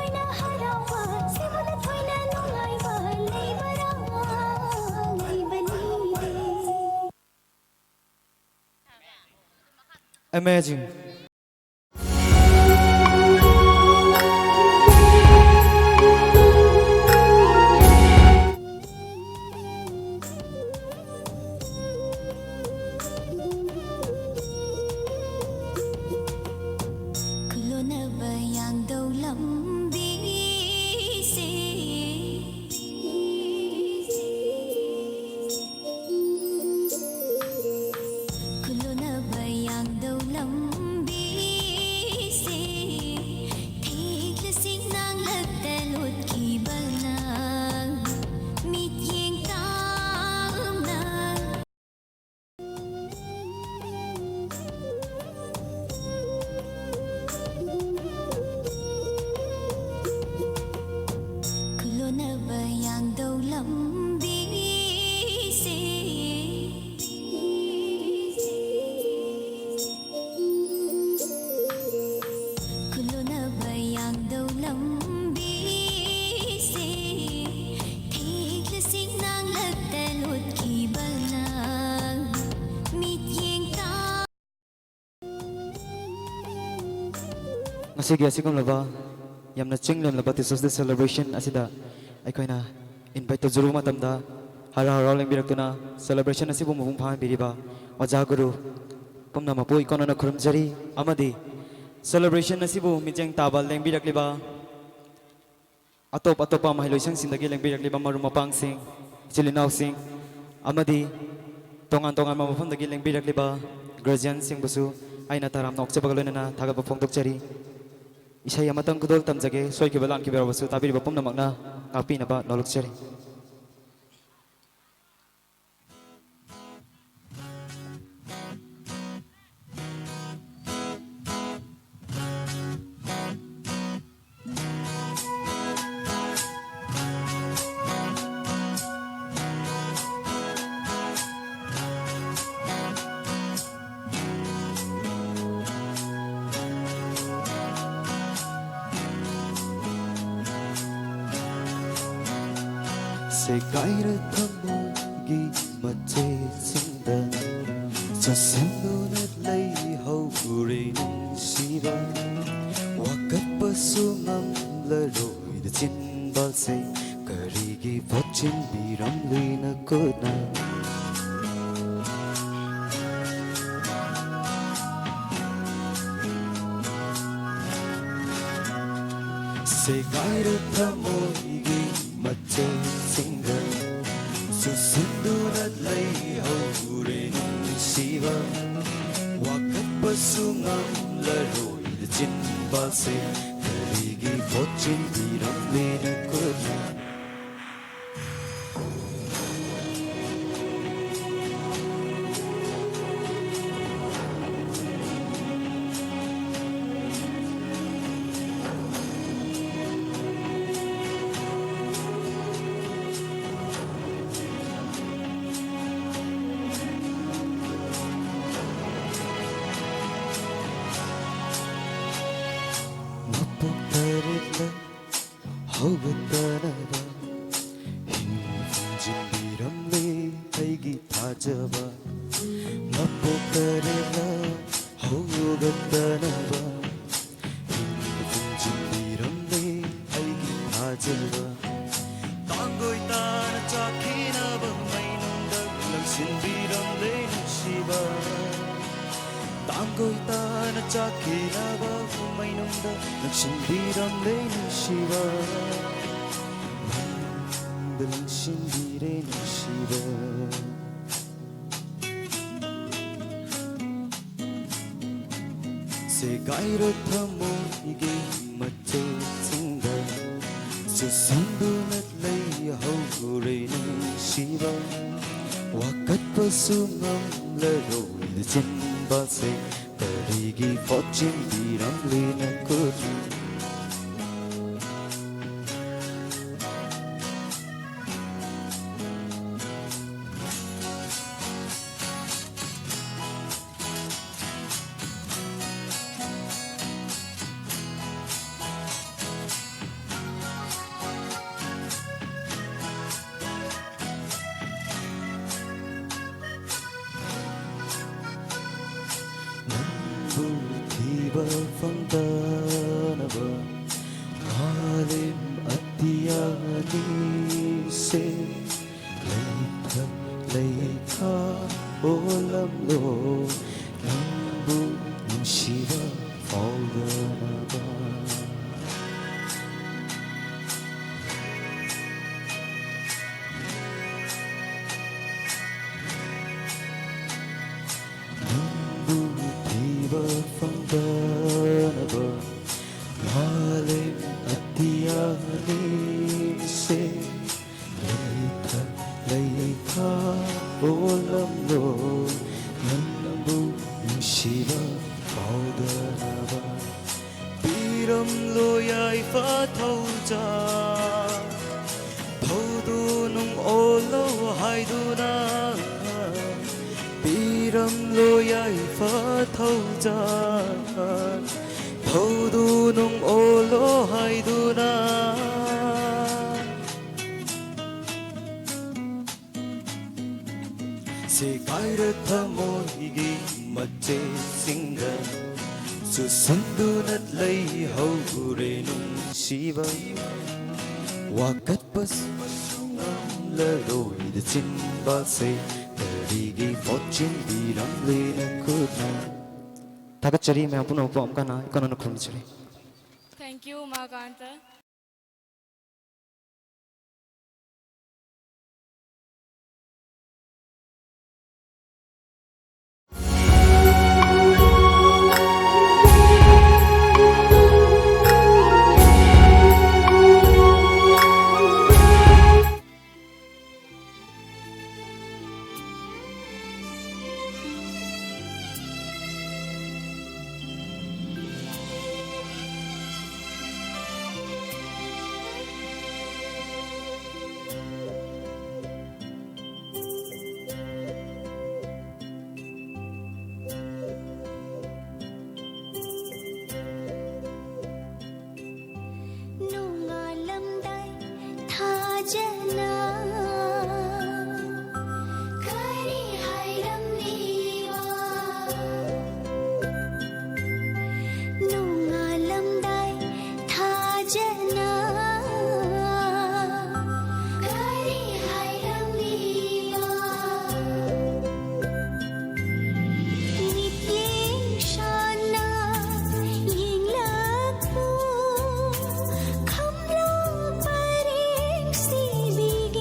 ꯊꯣꯏꯅ ꯍꯔꯥꯎꯕ, ꯁꯤꯕꯨꯅ ꯊꯣꯏꯅ ꯅꯨꯡꯉꯥꯏꯕ ꯂꯩꯕ꯭ꯔꯥ? ꯂꯩꯕꯅꯤ꯫ Amazing. ꯈꯨꯂꯣꯟꯅꯕ ꯌꯥꯡꯗꯧ ꯂꯝꯕꯤꯁꯦ, ꯈꯨꯂꯣꯟꯅꯕ ꯌꯥꯡꯗꯧ ꯂꯝꯕꯤ ꯉꯁꯤꯒꯤ ꯑꯁꯤꯒꯨꯝꯂꯕ ꯌꯥꯝꯅ ꯆꯤꯡ ꯂꯦꯝꯂꯕ Teachers' Day celebration ꯑꯁꯤꯗ ꯑꯩꯈꯣꯏꯅ invite ꯇꯧꯖꯔꯨꯕ ꯃꯇꯝꯗ ꯍꯔꯥꯎ ꯍꯔꯥꯎ ꯂꯦꯡꯕꯤꯔꯛꯇꯨꯅ celebration ꯑꯁꯤꯕꯨ ꯃꯄꯨꯡ ꯐꯥꯍꯟꯕꯤꯔꯤꯕ ꯑꯣꯖꯥ ꯒꯨꯔꯨ ꯄꯨꯝꯅꯃꯛꯄꯨ ꯏꯀꯣꯟꯅꯅ ꯈꯨꯔꯨꯝꯖꯔꯤ꯫ ꯑꯃꯗꯤ celebration ꯑꯁꯤꯕꯨ ꯃꯤꯠꯌꯦꯡ ꯇꯥꯕ ꯂꯦꯡꯕꯤꯔꯛꯂꯤꯕ ꯑꯇꯣꯞ ꯑꯇꯣꯞꯄ ꯃꯍꯩꯂꯣꯏꯁꯪꯁꯤꯡꯗꯒꯤ ꯂꯦꯡꯕꯤꯔꯛꯂꯤꯕ ꯃꯔꯨꯞ ꯃꯄꯥꯡꯁꯤꯡ, ꯏꯆꯤꯜ ꯏꯅꯥꯎꯁꯤꯡ ꯑꯃꯗꯤ ꯇꯣꯉꯥꯟ ꯇꯣꯉꯥꯟꯕ ꯃꯐꯝꯗꯒꯤ ꯂꯦꯡꯕꯤꯔꯛꯂꯤꯕ guardianꯁꯤꯡꯕꯨꯁꯨ ꯑꯩꯅ ꯇꯔꯥꯝꯅ ꯑꯣꯛꯆꯕꯒ ꯂꯣꯏꯅꯅ ꯊꯥꯒꯠꯄ ꯐꯣꯡꯗꯣꯛꯆꯔꯤ꯫ ꯏꯁꯩ ꯑꯃꯇꯪ ꯈꯨꯗꯣꯜ ꯇꯝꯖꯒꯦ, ꯁꯣꯏꯈꯤꯕ ꯂꯥꯟꯈꯤꯕ ꯌꯥꯎꯔꯕꯁꯨ ꯇꯥꯕꯤꯔꯤꯕ ꯄꯨꯝꯅꯃꯛꯅ ꯉꯥꯛꯄꯤꯅꯕ ꯅꯣꯜꯂꯛꯆꯔꯤ꯫ ꯁꯦꯒꯥꯏꯔ ꯊꯃꯣꯏꯒꯤ ꯃꯆꯦꯠꯁꯤꯡꯗ ꯆꯨꯁꯤꯟꯗꯨꯅ ꯂꯩꯍꯧꯔꯦ ꯅꯨꯡꯁꯤꯕ꯫ ꯋꯥꯀꯠꯄꯁꯨ ꯉꯝꯂꯔꯣꯏꯗ ꯆꯤꯟꯕꯥꯜꯁꯦ ꯀꯔꯤꯒꯤ ꯐꯣꯠꯆꯤꯟꯕꯤꯔꯝꯂꯤ ꯅꯈꯨꯠꯅ? ꯁꯦꯒꯥꯏꯔ ꯊꯃꯣꯏꯒꯤ ꯃꯆꯦꯠꯁꯤꯡꯗ ꯆꯨꯁꯤꯟꯗꯨꯅ ꯂꯩꯍꯧꯔꯦ ꯅꯨꯡꯁꯤꯕ꯫ ꯋꯥꯀꯠꯄꯁꯨ ꯉꯝꯂꯔꯣꯏ ꯆꯤꯟꯕꯥꯜꯁꯦ ꯀꯔꯤꯒꯤ ꯐꯣꯠꯆꯤꯟꯕꯤꯔꯝꯂꯤ ꯅꯈꯨꯠꯅ? ꯃꯄꯣꯛ ꯇꯔꯦꯠꯂꯛ ꯍꯧꯒꯠꯇꯅꯕ ꯍꯤꯡ ꯐꯨꯝꯖꯤꯟꯕꯤꯔꯝꯂꯦ ꯑꯩꯒꯤ ꯊꯥꯖꯕ꯫ ꯃꯄꯣꯛ ꯇꯔꯦꯠꯂꯛ ꯍꯧꯒꯠꯇꯅꯕ ꯍꯤꯡ ꯐꯖꯕ꯫ ꯇꯥꯡꯒꯣꯏ ꯇꯥꯅ ꯆꯥꯛꯈꯤꯅꯕ ꯃꯩꯅꯨꯡꯗ ꯂꯪꯁꯤꯟꯕꯤꯔꯝꯂꯦ ꯅꯨꯡꯁꯤꯕ꯫ ꯇꯥꯡꯒꯣꯏ ꯇꯥꯅ ꯆꯥꯛꯈꯤꯅꯕ ꯃꯩꯅꯨꯡꯗ ꯂꯪꯁꯤꯟꯕꯤꯔꯝꯂꯦ ꯅꯨꯡꯁꯤꯕ꯫ ꯃꯩꯅꯨꯡꯗ ꯂꯪꯁꯤꯟꯕꯤꯔꯦ ꯅꯨꯡꯁꯤꯕ꯫ ꯁꯦꯒꯥꯏꯔ ꯊꯃꯣꯏꯒꯤ ꯃꯆꯦꯠꯁꯤꯡꯗ ꯆꯨꯁꯤꯟꯗꯨꯅ ꯂꯩꯍꯧꯔꯦ ꯅꯨꯡꯁꯤꯕ꯫ ꯋꯥꯀꯠꯄꯁꯨ ꯉꯝꯂꯔꯣꯏ ꯂꯨꯆꯤꯟꯕꯁꯦ ꯀꯔꯤꯒꯤ ꯐꯣꯠꯆꯤꯟꯕꯤꯔꯝꯂꯤꯅꯣ ꯈꯨꯠ ꯅꯪꯕꯨ ꯊꯤꯕ ꯐꯪꯗꯅꯕ ꯃꯥꯂꯦꯝ ꯑꯇꯤꯌꯥꯅꯤꯁꯦ ꯂꯩꯊꯛ ꯂꯩꯊꯥ ꯑꯣꯜꯂꯝꯂꯣ ꯅꯪꯕꯨ ꯅꯨꯡꯁꯤꯕ ꯐꯥꯎꯗꯅꯕ꯫ ꯅꯪꯕꯨ ꯊꯤꯕ ꯐꯪꯗꯅꯕ ꯃꯥꯂꯦꯝ ꯑꯇꯤꯌꯥꯅꯤꯁꯦ ꯂꯩꯊꯛ ꯂꯩꯊꯥ ꯑꯣꯜꯂꯝꯂꯣ ꯅꯪꯕꯨ ꯅꯨꯡꯁꯤꯕ ꯐꯥꯎꯗꯅꯕ꯫ ꯄꯤꯔꯝꯂꯣ ꯌꯥꯏꯐ ꯊꯧꯖꯥꯜ ꯊꯧꯗꯣ ꯅꯨꯡ ꯑꯣꯜꯂꯣ ꯍꯥꯏꯗꯨꯅ꯫ ꯄꯤꯔꯝꯂꯣ ꯌꯥꯏꯐ ꯊꯧꯖꯥꯜ ꯊꯧꯗꯣ ꯅꯨꯡ ꯑꯣꯜꯂꯣ ꯍꯥꯏꯗꯨꯅ꯫ ꯁꯦꯒꯥꯏꯔ ꯊꯃꯣꯏꯒꯤ ꯃꯆꯦꯠꯁꯤꯡꯗ ꯆꯨꯁꯟꯗꯨꯅ ꯂꯩꯍꯧꯔꯦ ꯅꯨꯡꯁꯤꯕ꯫ ꯋꯥꯀꯠꯄꯁꯨ ꯉꯝꯂꯔꯣꯏꯗ ꯆꯤꯟꯕꯥꯜꯁꯦ꯫ ꯀꯔꯤꯒꯤ ꯐꯣꯠꯆꯤꯟꯕꯤꯔꯝꯂꯦ ꯅꯈꯨꯠꯅ? ꯊꯥꯒꯠꯆꯔꯤ ꯃꯌꯥꯝ ꯄꯨꯝꯅꯃꯛꯄꯨ ꯑꯃꯨꯛ ꯍꯟꯅ ꯏꯀꯥꯏ ꯈꯨꯝꯅꯅ ꯈꯨꯔꯨꯝꯖꯔꯤ꯫ Thank you, ꯃꯥ ꯀꯥꯟꯇ꯫ ꯅꯣꯡꯉꯥꯜꯂꯝꯗꯥꯏ ꯊꯥꯖꯅ ꯀꯔꯤ ꯍꯥꯏꯔꯝꯂꯤꯕ? ꯅꯣꯡꯉꯥꯜꯂꯝꯗꯥꯏ ꯊꯥꯖꯅ ꯀꯔꯤ ꯍꯥꯏꯔꯝꯂꯤꯕ? ꯃꯤꯠꯌꯦꯡ ꯁꯥꯟꯅ ꯌꯦꯡꯂꯛꯎ, ꯈꯝꯂꯣ ꯄꯔꯦꯡ ꯁꯤꯕꯤꯒꯦ꯫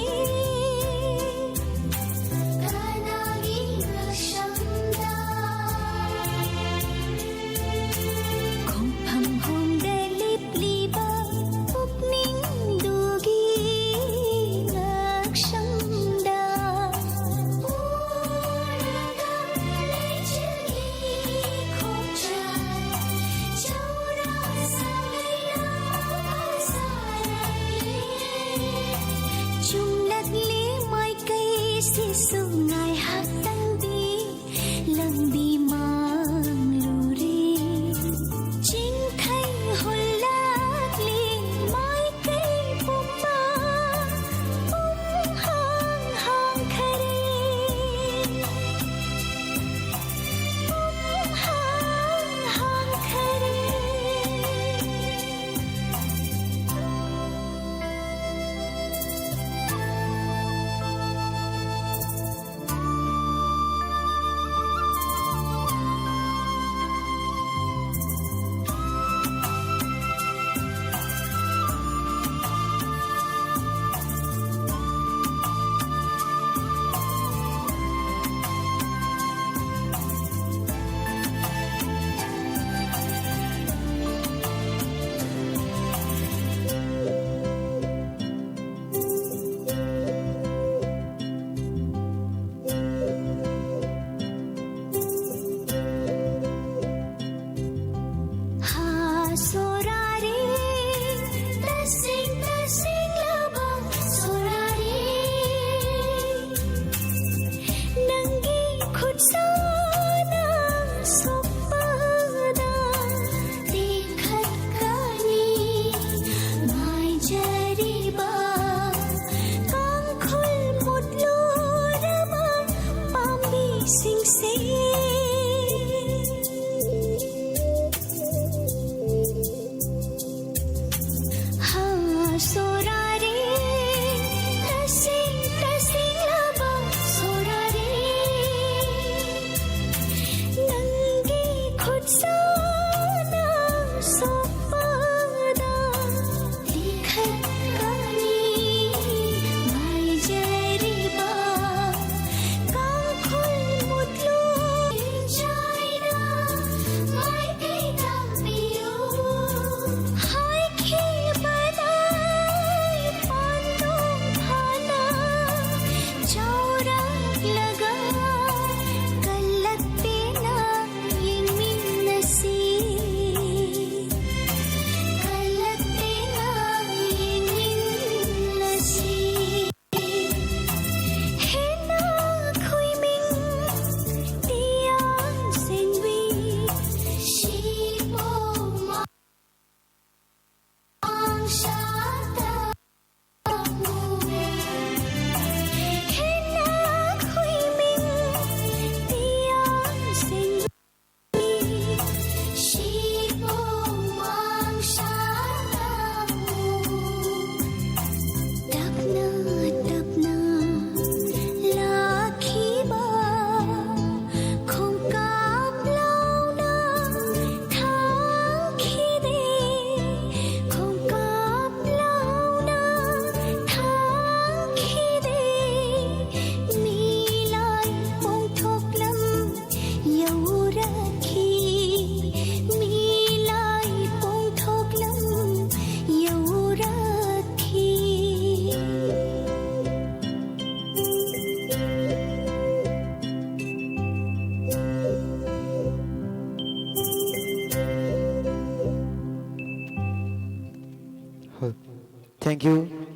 Thank you.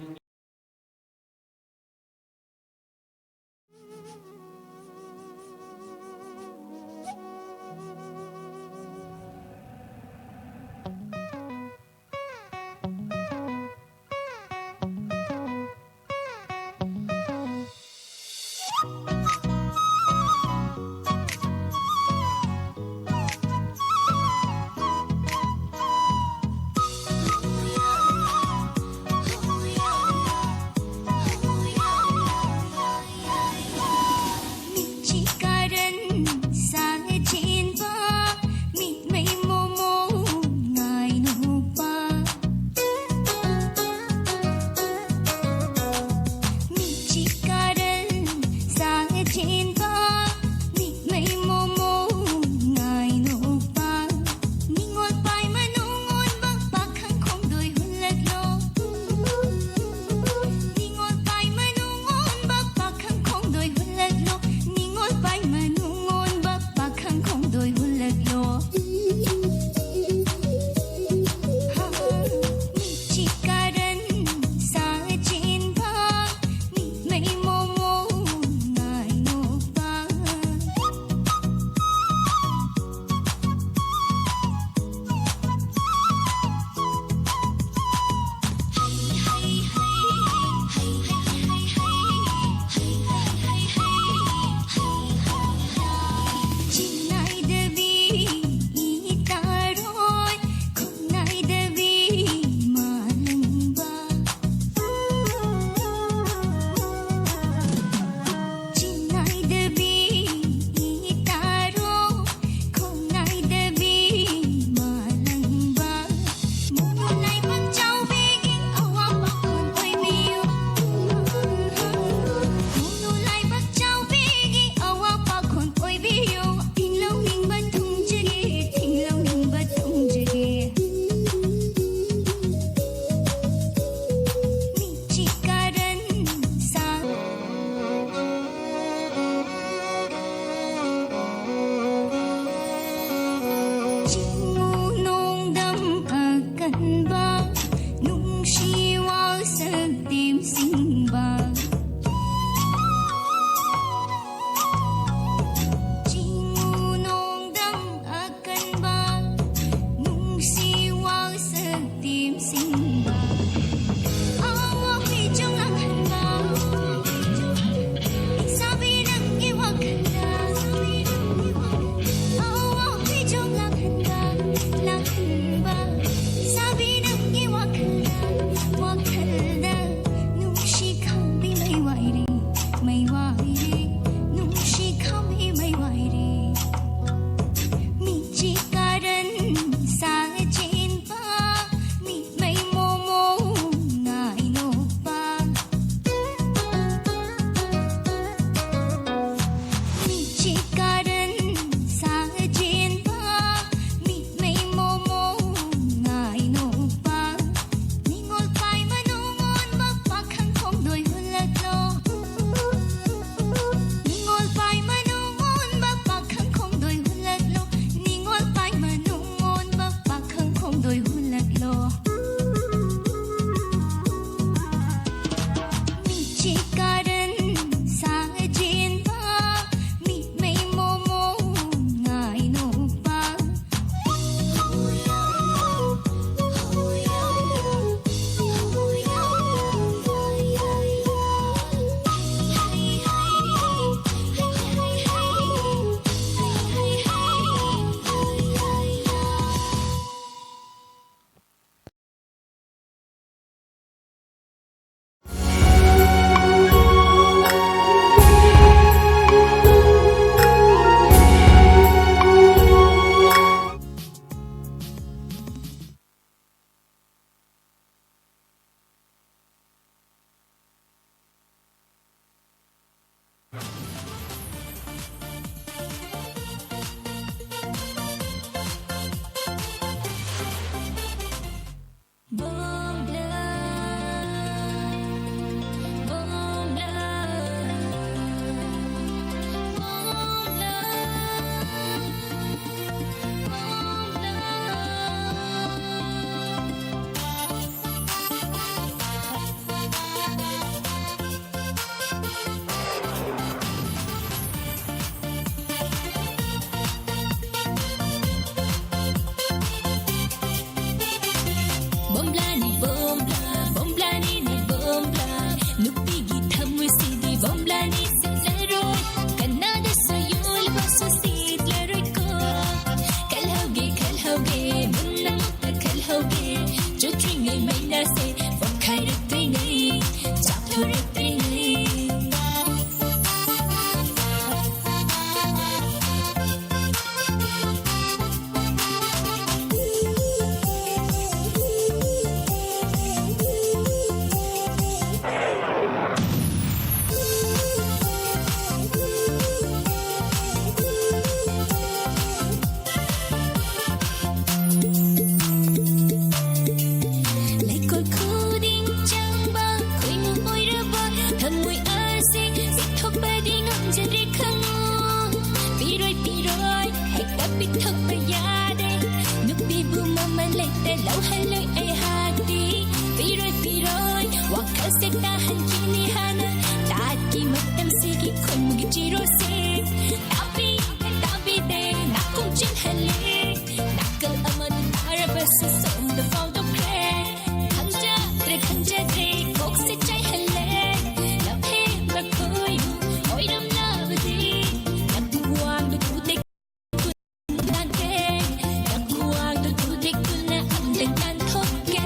ꯊꯣꯔꯛꯇ꯭ꯔꯤꯉꯩ꯫ ꯂꯩꯀꯣꯜ ꯈꯨꯗꯤꯡ ꯆꯪꯕ ꯈꯣꯏꯃꯨ ꯑꯣꯏꯔꯕ ꯊꯃꯣꯏ ꯑꯁꯤ ꯆꯤꯛꯊꯣꯛꯄꯗꯤ ꯉꯝꯖꯗ꯭ꯔꯦ ꯈꯪꯉꯨ꯫ ꯄꯤꯔꯣꯏ, ꯄꯤꯔꯣꯏ, ꯍꯦꯛꯇ ꯄꯤꯊꯣꯛꯄ ꯌꯥꯗꯦ꯫ ꯅꯨꯄꯤꯕꯨ ꯃꯃꯜ ꯂꯩꯇ ꯂꯧꯍꯜꯂꯣꯏ ꯑꯩꯍꯥꯛꯇꯤ꯫ ꯄꯤꯔꯣꯏ, ꯄꯤꯔꯣꯏ, ꯋꯥꯈꯜꯁꯦ ꯇꯥꯍꯟꯈꯤꯅꯤ ꯍꯥꯟꯅ꯫ ꯇꯥꯠꯀꯤ ꯃꯇꯝꯁꯤꯒꯤ ꯈꯣꯏꯃꯨꯒꯤ ꯆꯤꯔꯣꯁꯦ꯫ ꯇꯥꯕꯤꯗꯦ, ꯇꯥꯕꯤꯗꯦ, ꯅꯥꯀꯣꯡ ꯆꯤꯜꯍꯜꯂꯦ꯫ ꯅꯥꯀꯜ ꯑꯃꯗ ꯇꯥꯔꯕꯁꯨ ꯁꯣꯝꯗ ꯐꯥꯎꯗꯣꯛꯈ꯭ꯔꯦ꯫ ꯈꯪꯖꯗ꯭ꯔꯦ, ꯈꯪꯖꯗ꯭ꯔꯦ, ꯀꯣꯛꯁꯦ ꯆꯥꯏꯍꯜꯂꯦ꯫ ꯂꯝꯍꯦꯟꯕ ꯈꯣꯏꯃꯨ ꯑꯣꯏꯔꯝꯂꯕꯗꯤ ꯅꯀꯨꯋꯥꯡꯗꯨ ꯇꯨꯇꯦꯛ ꯂꯥꯟꯒꯦ꯫ ꯅꯀꯨꯋꯥꯡꯗꯨ ꯇꯨꯇꯦꯛꯇꯨꯅ ꯑꯝꯇꯪ ꯇꯥꯟꯊꯣꯛꯀꯦ꯫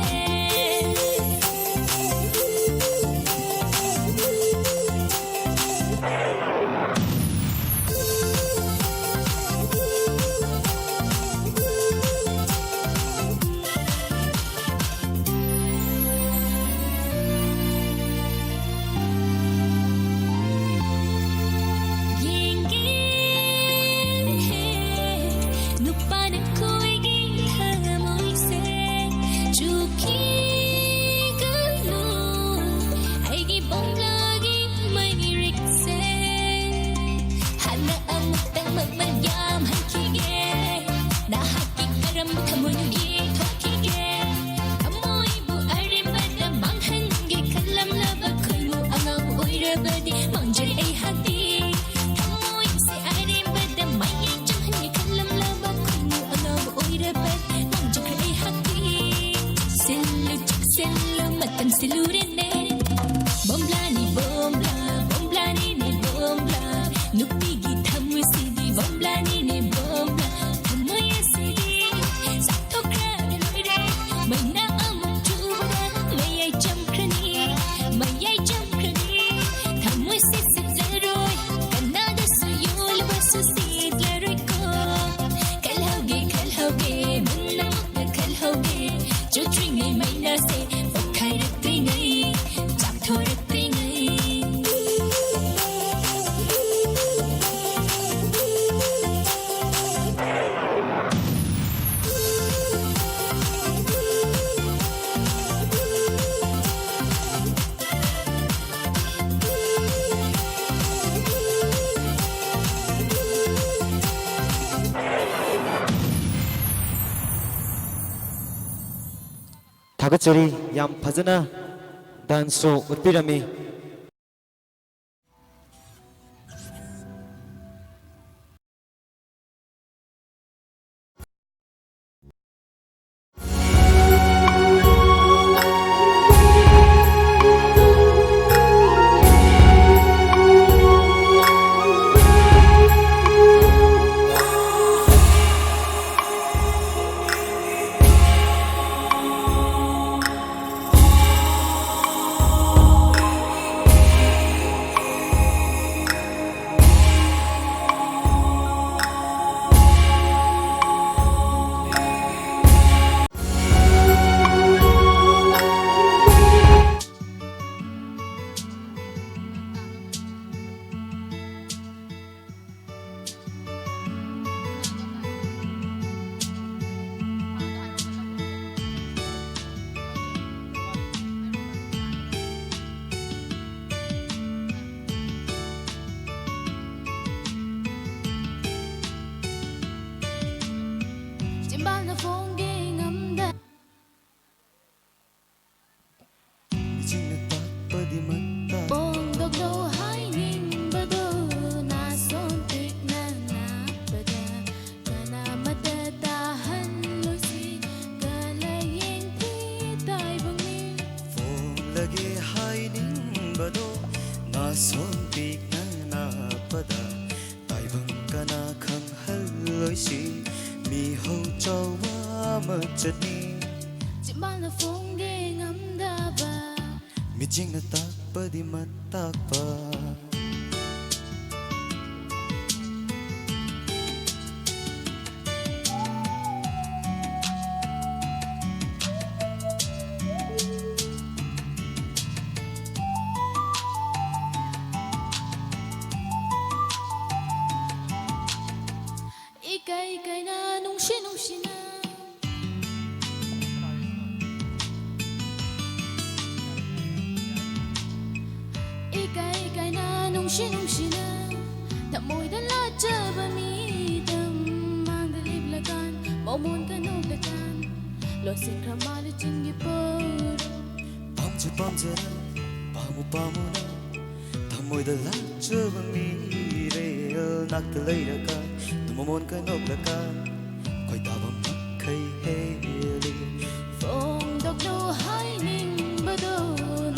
ꯊꯥꯒꯠꯆꯔꯤ꯫ ꯌꯥꯝ ꯐꯖꯅ dance ꯁꯨ ꯎꯠꯄꯤꯔꯝꯃꯤ꯫ ꯆꯤꯝꯕꯥꯜꯅ ꯐꯣꯡꯒꯦ ꯉꯝꯗ ꯃꯤꯠꯆꯤꯅ ꯇꯥꯛꯄꯗꯤ ꯃꯇꯥ ꯐꯣꯡꯗꯣꯛꯂꯣ ꯍꯥꯏꯅꯤꯡꯕꯗꯣ ꯅꯥꯁꯣꯟ ꯄꯤꯛꯅ ꯅꯥꯞꯄꯗ ꯀꯅꯥꯃꯠꯇ ꯇꯥꯍꯜꯂꯣꯏꯁꯤ ꯀꯂꯌꯦꯡ ꯐꯤ ꯇꯥꯏꯕꯪꯅꯤ ꯐꯣꯡꯂꯒꯦ ꯍꯥꯏꯅꯤꯡꯕꯗꯣ ꯅꯥꯁꯣꯟ ꯄꯤꯛꯅ ꯅꯥꯞꯄꯗ ꯇꯥꯏꯕꯪ ꯀꯅꯥ ꯈꯪꯍꯜꯂꯣꯏꯁꯤ ꯃꯤꯍꯧ ꯆꯥꯎꯕ ꯃꯆꯠꯅꯤ ꯆꯤꯝꯕꯥꯜꯅ ꯐꯣꯡꯒꯦ ꯉꯝꯗꯕ ꯃꯤꯠꯌꯦꯡꯅ ꯇꯥꯛꯄꯗꯤ ꯃꯇꯥꯛꯄ ꯏꯀꯥꯏ ꯀꯥꯏꯅ ꯅꯨꯡꯁꯤ ꯅꯨꯡꯁꯤꯅ ꯏꯀꯥꯏ ꯀꯥꯏꯅ ꯅꯨꯡꯁꯤ ꯅꯨꯡꯁꯤꯅ ꯊꯃꯣꯏꯗ ꯂꯥꯠꯆꯕ ꯃꯤꯗꯝ ꯃꯥꯡꯗ ꯂꯦꯞꯂꯀꯥꯟ ꯃꯃꯣꯟ ꯀꯅꯧꯗꯀꯥꯟ ꯂꯣꯏꯁꯤꯟꯈ꯭ꯔ ꯃꯥꯜꯂꯦ ꯆꯤꯡꯒꯤ ꯄꯨꯔ꯫ ꯄꯥꯝꯖ ꯄꯥꯝꯖꯅ, ꯄꯥꯝꯃꯨ ꯄꯥꯝꯃꯨꯅ, ꯊꯃꯣꯏꯗ ꯂꯥꯛꯆꯕ ꯃꯤꯔꯦꯜ ꯅꯥꯛꯇ ꯂꯩꯔꯒ, ꯃꯃꯣꯟ ꯀꯅꯣꯛꯂꯒ, ꯈꯣꯏꯗꯥꯕ ꯃꯈꯩ ꯍꯦꯜꯂꯤ꯫ ꯐꯣꯡꯗꯣꯛꯂꯨ ꯍꯥꯏꯅꯤꯡꯕꯗꯣ,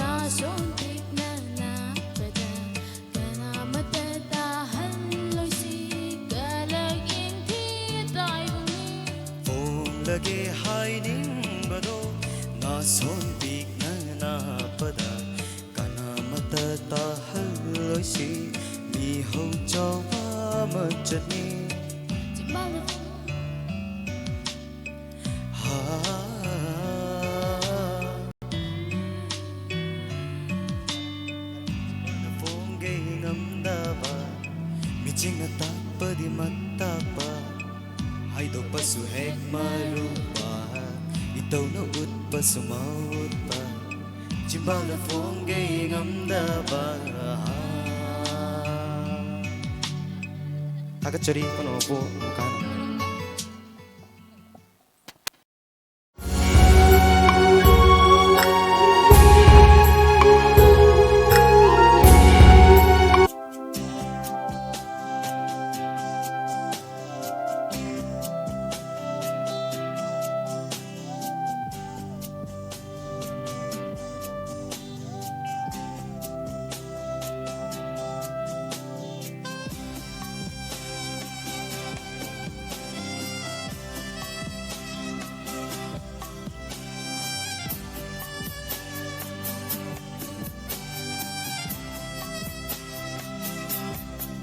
ꯅꯥꯁꯣꯟ ꯄꯤꯛꯅ ꯅꯥꯛꯄꯗ, ꯀꯅꯥꯃꯠꯇ ꯇꯥꯍꯜꯂꯣꯏꯁꯤ, ꯀꯂꯛ ꯌꯦꯡꯊꯤ ꯇꯥꯏꯕ ꯃꯤ꯫ ꯐꯣꯡꯂꯒꯦ ꯍꯥꯏꯅꯤꯡꯕꯗꯣ, ꯅꯥꯁꯣꯟ ꯄꯤꯛꯅ ꯅꯥꯛꯄꯗ, ꯀꯅꯥꯃꯠꯇ ꯇꯥꯍꯜꯂꯣꯏꯁꯤ, ꯃꯤꯍꯧ ꯆꯥꯎꯕ ꯃꯆꯠꯅꯤ꯫ ꯆꯤꯝꯕꯥꯜꯗ ꯍꯥ꯫ ꯐꯣꯡꯒꯦ ꯉꯝꯗꯕ, ꯃꯤꯆꯤꯡꯅ ꯇꯥꯛꯄꯗꯤ ꯃꯇꯥꯛꯄ, ꯍꯥꯏꯗꯣꯛꯄꯁꯨ ꯍꯦꯛ ꯃꯔꯨꯕ, ꯏꯇꯧꯅ ꯎꯠꯄꯁꯨ ꯃꯥꯎꯠꯄ, ꯆꯤꯝꯕꯥꯜꯗ ꯐꯣꯡꯒꯦ ꯉꯝꯗꯕ꯫ ꯊꯥꯒꯠꯆꯔꯤ ꯄꯨꯝꯅꯃꯛꯄꯨ꯫ ꯑꯃꯨꯛꯀ ꯍꯟꯅ꯫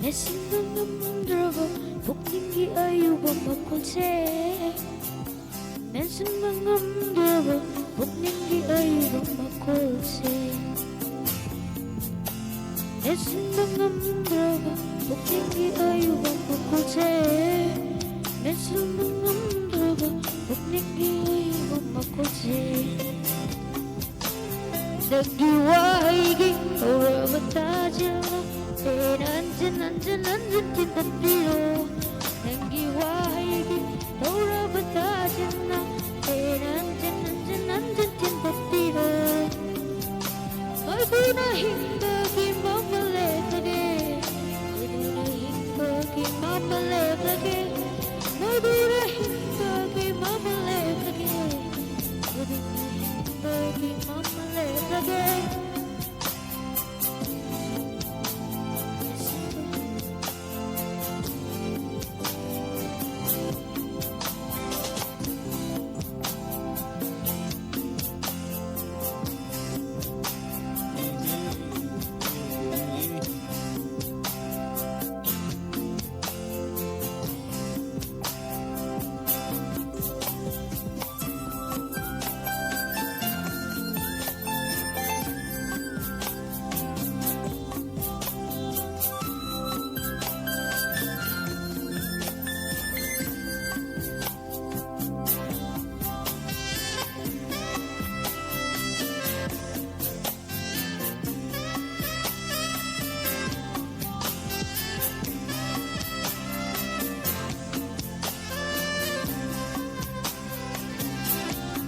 ꯃꯦꯟꯁꯤꯟꯕ ꯉꯝꯗ꯭ꯔꯕ ꯄꯨꯛꯅꯤꯡꯒꯤ ꯑꯌꯨꯕ ꯃꯈꯣꯜꯁꯦ, ꯃꯦꯟꯁꯤꯟꯕ ꯉꯝꯗ꯭ꯔꯕ ꯄꯨꯛꯅꯤꯡꯒꯤ ꯑꯌꯨꯕ ꯃꯈꯣꯜꯁꯦ, ꯃꯦꯟꯁꯤꯟꯕ ꯉꯝꯗ꯭ꯔꯕ ꯄꯨꯛꯅꯤꯡꯒꯤ ꯑꯌꯨꯕ ꯃꯈꯣꯜꯁꯦ, ꯃꯦꯟꯁꯤꯟꯕ ꯉꯝꯗ꯭ꯔꯕ ꯄꯨꯛꯅꯤꯡꯒꯤ ꯑꯌꯨꯕ ꯃꯈꯣꯜꯁꯦ꯫ ꯅꯪꯒꯤ ꯋꯥꯍꯩꯒꯤ ꯇꯧꯔꯕ ꯇꯥꯁꯤꯜꯂꯣ, ꯍꯦꯟꯅ ꯍꯟꯖꯤꯟ ꯍꯟꯖꯤꯟ ꯍꯟꯖꯤꯟ ꯊꯤꯟꯗꯠꯄꯤꯔꯣ꯫ ꯅꯪꯒꯤ ꯋꯥꯍꯩꯒꯤ ꯇꯧꯔꯕ ꯇꯥꯁꯤꯟꯅ ꯍꯦꯟꯅ ꯊꯤꯟꯗꯣꯛꯄꯤꯔꯣ꯫ ꯃꯗꯨꯅ ꯍꯤꯡꯕꯒꯤ ꯃꯃꯜ ꯂꯦꯞꯂꯒꯦ꯫ ꯃꯗꯨꯅ ꯍꯤꯡꯕꯒꯤ ꯃꯃꯜ ꯂꯦꯞꯂꯒꯦ꯫ ꯃꯗꯨꯅ ꯍꯤꯡꯕꯒꯤ ꯃꯃꯜ ꯂꯦꯞꯂꯒꯦ꯫ ꯃꯗꯨꯅ ꯍꯤꯡꯕꯒꯤ ꯃꯃꯜ ꯂꯦꯞꯂꯒꯦ꯫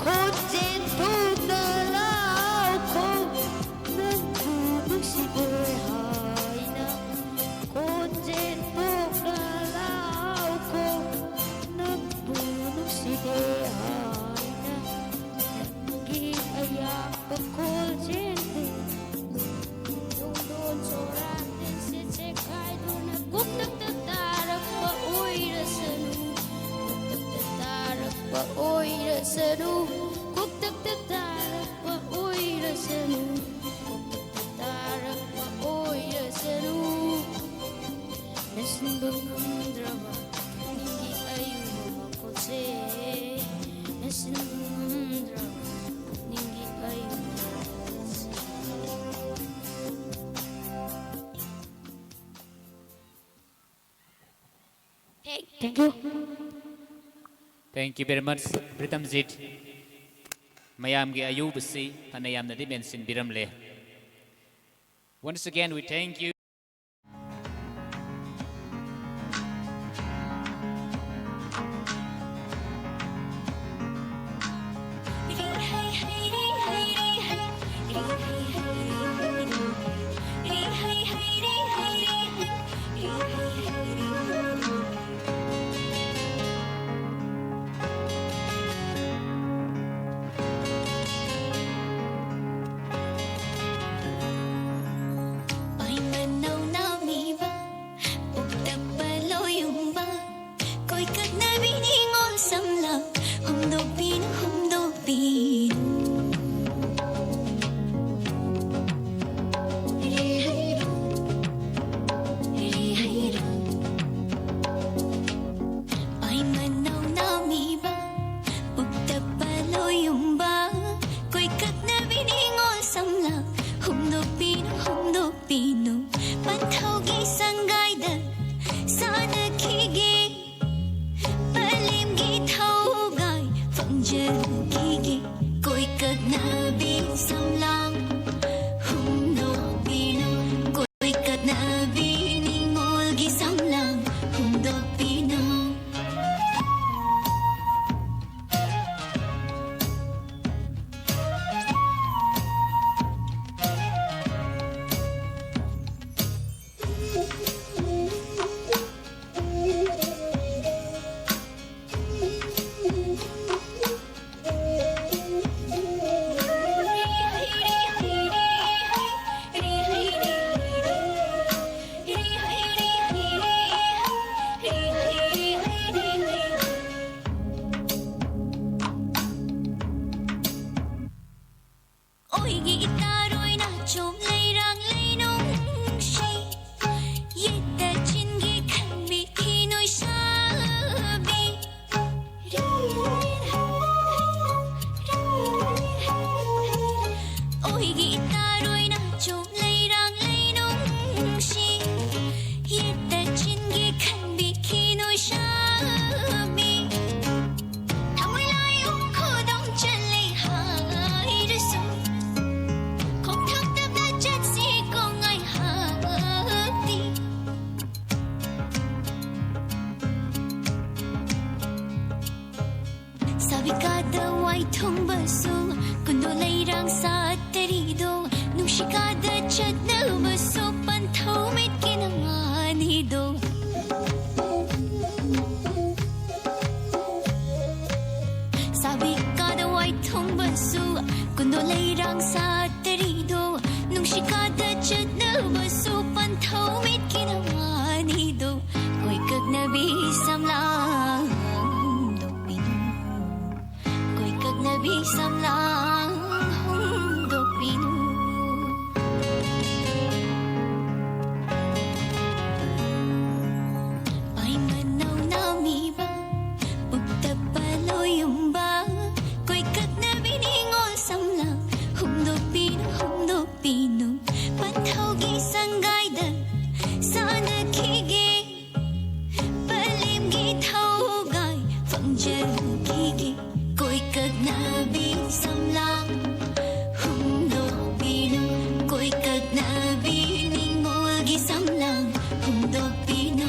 ꯈꯣꯟꯖꯦꯜ ꯊꯣꯛꯅ ꯂꯥꯎꯈꯣ, ꯅꯪꯕꯨ ꯅꯨꯡꯁꯤꯗꯦ ꯍꯥꯏꯅ꯫ ꯈꯣꯟꯖꯦꯜ ꯊꯣꯛꯅ ꯂꯥꯎꯈꯣ, ꯅꯪꯕꯨ ꯅꯨꯡꯁꯤꯗꯦ ꯍꯥꯏꯅ꯫ ꯅꯪꯒꯤ ꯑꯌꯥꯛꯄ ꯈꯣꯟꯖꯦꯜꯗꯨ ꯇꯨꯡꯗꯣꯟ ꯆꯣꯔꯥ ꯇꯤꯟꯁꯤꯠ ꯆꯦꯈꯥꯏꯗꯨꯅ ꯀꯣꯛꯇꯛꯇ ꯇꯥꯔꯛꯄ ꯑꯣꯏꯔꯁꯅꯨ꯫ ꯀꯣꯛꯇꯛꯇ ꯇꯥꯔꯛꯄ ꯑꯣꯏꯔꯁꯅꯨ꯫ ꯀꯣꯛꯇꯛꯇ ꯇꯥꯔꯛꯄ ꯑꯣꯏꯔꯁꯅꯨ꯫ ꯀꯣꯛꯇꯛꯇ ꯇꯥꯔꯛꯄ ꯑꯣꯏꯔꯁꯅꯨ꯫ ꯃꯦꯟꯁꯤꯟꯕ ꯉꯝꯗ꯭ꯔꯕ ꯄꯨꯛꯅꯤꯡꯒꯤ ꯑꯌꯨꯕ ꯃꯈꯣꯜꯁꯦ꯫ ꯃꯦꯟꯁꯤꯟꯕ ꯉꯝꯗ꯭ꯔꯕ ꯄꯨꯛꯅꯤꯡꯒꯤ ꯑꯌꯨꯕ ꯃꯈꯣꯜꯁꯦ꯫ Thank, thank you. Thank you very much, Pritamjit. ꯃꯌꯥꯝꯒꯤ ꯑꯌꯨꯕꯁꯤ ꯐꯅ ꯌꯥꯝꯅꯗꯤ ꯃꯦꯟꯁꯤꯟꯕꯤꯔꯝꯂꯦ꯫ Once again, we thank you. ꯍꯣꯡꯗꯣꯛꯄꯤꯅꯨ, ꯄꯟꯊꯧꯒꯤ ꯁꯪꯒꯥꯏꯗ ꯁꯥꯟꯅꯈꯤꯒꯦ꯫ ꯄꯂꯦꯝꯒꯤ ꯊꯧꯒꯥꯏ ꯐꯪꯖꯈꯤꯒꯦ꯫ ꯀꯣꯏꯀꯛꯅꯕꯤ ꯁꯝꯂꯥꯡ ꯍꯣꯡꯗꯣꯛꯄꯤꯅꯨ, ꯀꯣꯏꯀꯛꯅꯕꯤ ꯅꯤꯡꯉꯣꯜꯒꯤ ꯁꯝꯂꯥꯡ ꯍꯣꯡꯗꯣꯛꯄꯤꯅꯨ꯫ ꯑꯣꯏꯒꯤ ꯏꯇꯥꯔꯣꯏꯅ ꯆꯣꯝ ꯂꯩꯔꯥꯡ ꯂꯩꯅꯨꯡꯁꯤ, ꯌꯦꯠꯇ ꯆꯤꯟꯒꯤ ꯈꯟꯕꯤ ꯈꯤꯅꯣꯏ ꯁꯥꯕꯤ꯫ ꯑꯣꯏꯒꯤ ꯏꯇꯥꯔꯣꯏꯅ ꯆꯣꯝ ꯂꯩꯔꯥꯡ ꯂꯩꯅꯨꯡꯁꯤ, ꯌꯦꯠꯇ ꯆꯤꯟꯒꯤ ꯈꯟꯕꯤ ꯈꯤꯅꯣꯏ ꯁꯥꯕꯤ꯫ ꯊꯃꯣꯏ ꯂꯥꯏ ꯎꯈꯣꯗꯣꯡ ꯆꯠꯂꯦ ꯍꯥꯏꯔꯁꯨ, ꯈꯣꯡꯊꯥꯡ ꯇꯞꯅ ꯆꯠꯁꯤ ꯀꯣ ꯉꯥꯏꯍꯥꯛꯇꯤ꯫ ꯁꯥꯕꯤꯀꯥꯗ ꯋꯥꯏꯊꯨꯡꯕꯁꯨ ꯀꯨꯟꯗꯣ ꯂꯩꯔꯥꯡ ꯁꯥꯠꯇꯔꯤꯗꯣ, ꯅꯨꯡꯁꯤꯀꯥꯗ ꯆꯠꯅꯕꯁꯨ ꯄꯟꯊꯧ ꯃꯤꯠꯀꯤ ꯅꯃꯥꯅꯤꯗꯣ꯫ ꯁꯥꯕꯤꯀꯥꯗ ꯋꯥꯏꯊꯨꯡꯕꯁꯨ ꯀꯨꯟꯗꯣ ꯂꯩꯔꯥꯡ ꯁꯥꯠꯇꯔꯤꯗꯣ, ꯅꯨꯡꯁꯤꯀꯥꯗ ꯆꯠꯅꯕꯁꯨ ꯄꯟꯊꯧ ꯃꯤꯠꯀꯤ ꯅꯃꯥꯅꯤꯗꯣ꯫ ꯀꯣꯏꯀꯛꯅꯕꯤ ꯁꯝꯂꯥꯡ ꯍꯣꯡꯗꯣꯛꯄꯤꯅꯨ, ꯀꯣꯏꯀꯛꯅꯕꯤ ꯁꯝꯂꯥꯡ ꯍꯣꯡꯗꯣꯛꯄꯤꯅꯨ꯫ ꯄꯥꯏꯃꯅꯧ ꯅꯥꯃꯤꯕ, ꯎꯛꯇ ꯄꯥꯂꯣꯌꯨꯝꯕ, ꯀꯣꯏꯀꯛꯅꯕꯤ ꯅꯤꯡꯉꯣꯜ ꯁꯝꯂꯥꯡ ꯍꯣꯡꯗꯣꯛꯄꯤꯅꯨ, ꯍꯣꯡꯗꯣꯛꯄꯤꯅꯨ꯫ ꯅꯕꯤ ꯅꯤꯡꯃꯣꯜꯒꯤ ꯁꯝꯂꯥꯡ ꯍꯣꯡꯗꯣꯛꯄꯤꯅꯨ꯫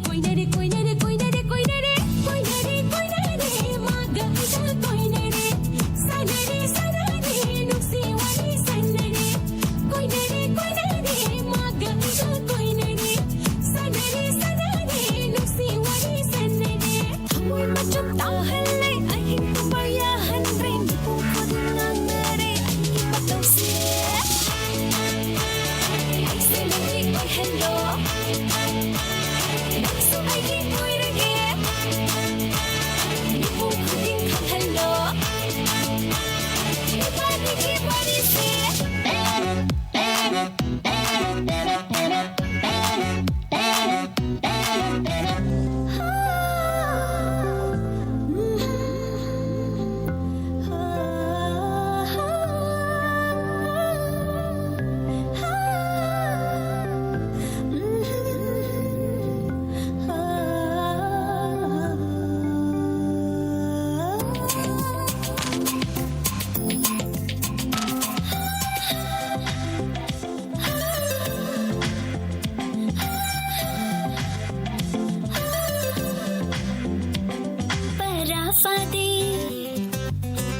ꯀꯣꯏꯅꯔꯦ, ꯀꯣꯏꯅꯔꯦ, ꯀꯣꯏꯅꯔꯦ, ꯀꯣꯏꯅꯔꯦ, ꯀꯣꯏꯅꯔꯦ, ꯀꯣꯏꯅꯔꯦ, ꯃꯥꯒ ꯑꯩꯒ ꯀꯣꯏꯅꯔꯦ꯫ ꯁꯥꯟꯅꯔꯦ, ꯁꯥꯟꯅꯔꯦ, ꯅꯨꯡꯁꯤ ꯋꯥꯔꯤ ꯁꯥꯟꯅꯔꯦ꯫ ꯀꯣꯏꯅꯔꯦ, ꯀꯣꯏꯅꯔꯦ, ꯃꯥꯒ ꯑꯩꯒ ꯀꯣꯏꯅꯔꯦ꯫ ꯁꯥꯟꯅꯔꯦ, ꯁꯥꯟꯅꯔꯦ, ꯅꯨꯡꯁꯤ ꯋꯥꯔꯤ ꯁꯥꯟꯅꯔꯦ꯫ ꯊꯃꯣꯏ ꯃꯆꯨꯝ ꯇꯥꯍꯜꯂꯦ, ꯑꯍꯤꯡ ꯄꯨꯝꯕ ꯌꯥꯍꯟꯗ꯭ꯔꯦ꯫ ꯃꯤꯄꯨꯝ ꯈꯨꯗꯤꯡ ꯉꯥꯡꯅꯔꯦ ꯑꯩꯒꯤ ꯃꯇꯧꯁꯦ꯫ ꯑꯩꯁꯦ ꯂꯩꯔꯤꯛ ꯑꯣꯏꯍꯜꯂꯣ꯫ ꯅꯪꯁꯨ ꯑꯩꯒꯤ ꯑꯣꯏꯔꯒꯦ꯫ ꯃꯤꯄꯨꯝ ꯈꯨꯗꯤꯡ ꯈꯪꯍꯜꯂꯣ꯫ ꯏꯕꯥꯅꯤꯒꯤ ꯋꯥꯔꯤꯁꯦ꯫ ꯄꯔꯥ ꯐꯥꯗꯦ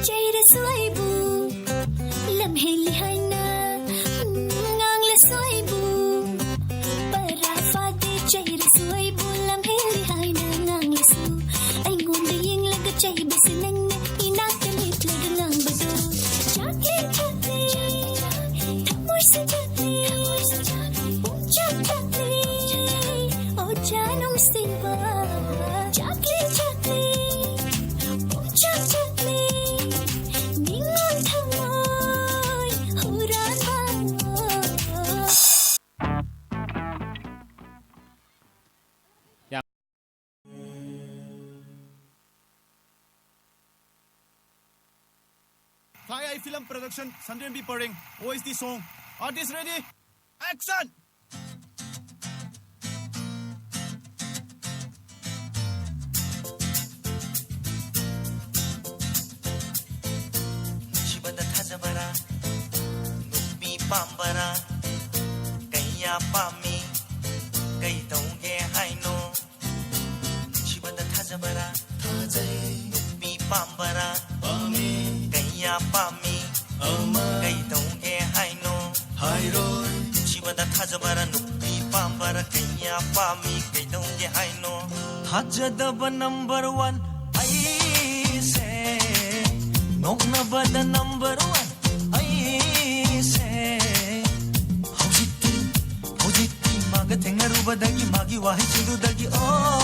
ꯆꯩꯔꯁꯨ ꯑꯩꯕꯨ, ꯂꯝꯍꯦꯜꯂꯤ ꯍꯥꯏꯅ ꯉꯥꯡꯂꯁꯨ ꯑꯩꯕꯨ꯫ ꯄꯔꯥ ꯐꯥꯗꯦ ꯆꯩꯔꯁꯨ ꯑꯩꯕꯨ, ꯂꯝꯍꯦꯜꯂꯤ ꯍꯥꯏꯅ ꯉꯥꯡꯂꯁꯨ꯫ ꯑꯩꯉꯣꯟꯗ ꯌꯦꯡꯂꯒ ꯆꯩꯕꯁꯦ ꯅꯪꯅ ꯏꯅꯥꯛꯇ ꯂꯦꯞꯂꯒ ꯉꯥꯡꯕꯗꯣ꯫ ꯆꯥꯛꯂꯦ, ꯆꯥꯛꯂꯦ, ꯊꯃꯣꯏꯁꯦ ꯆꯥꯛꯂꯦ, ꯄꯨꯛꯆꯥꯛ ꯆꯥꯛꯂꯦ, ꯑꯣꯖꯥ ꯅꯨꯡꯁꯤꯕ꯫ ꯆꯥꯛꯂꯦ, ꯆꯥꯛꯂꯦ, ꯄꯨꯛꯆꯥꯛ ꯆꯥꯛꯂꯦ, ꯅꯤꯡꯉꯣꯜ ꯊꯃꯣꯏ ꯍꯨꯔꯥꯟꯕ꯫ Thai Eye Film Production, Sandrian B Pareng, O S T song, artist ready, action! ꯅꯨꯡꯁꯤꯕꯗ ꯊꯥꯖꯕꯔꯥ? ꯅꯨꯄꯤ ꯄꯥꯝꯕꯔꯥ? ꯀꯌꯥ ꯄꯥꯝꯃꯤ? ꯀꯩ ꯇꯧꯒꯦ ꯍꯥꯏꯅꯣ? ꯄꯥꯝꯕꯔꯥ? ꯄꯥꯝꯃꯤ꯫ ꯀꯌꯥ ꯄꯥꯝꯃꯤ? ꯑꯃ꯫ ꯀꯩꯗꯧꯒꯦ ꯍꯥꯏꯅꯣ? ꯍꯥꯏꯔꯣꯏ꯫ ꯅꯨꯡꯁꯤꯕꯗ ꯊꯥꯖꯕꯔꯥ? ꯅꯨꯄꯤ ꯄꯥꯝꯕꯔꯥ? ꯀꯌꯥ ꯄꯥꯝꯃꯤ? ꯀꯩꯗꯧꯒꯦ ꯍꯥꯏꯅꯣ? ꯊꯥꯖꯗꯕ number one ꯑꯩꯁꯦ, ꯅꯣꯛꯅꯕꯗ number one ꯑꯩꯁꯦ꯫ ꯍꯧꯖꯤꯛꯇꯤ, ꯍꯧꯖꯤꯛꯇꯤ ꯃꯥꯒ ꯊꯦꯡꯅꯔꯨꯕꯗꯒꯤ, ꯃꯥꯒꯤ ꯋꯥꯍꯩꯁꯤꯡꯗꯨꯗꯒꯤ, ꯑꯣ꯫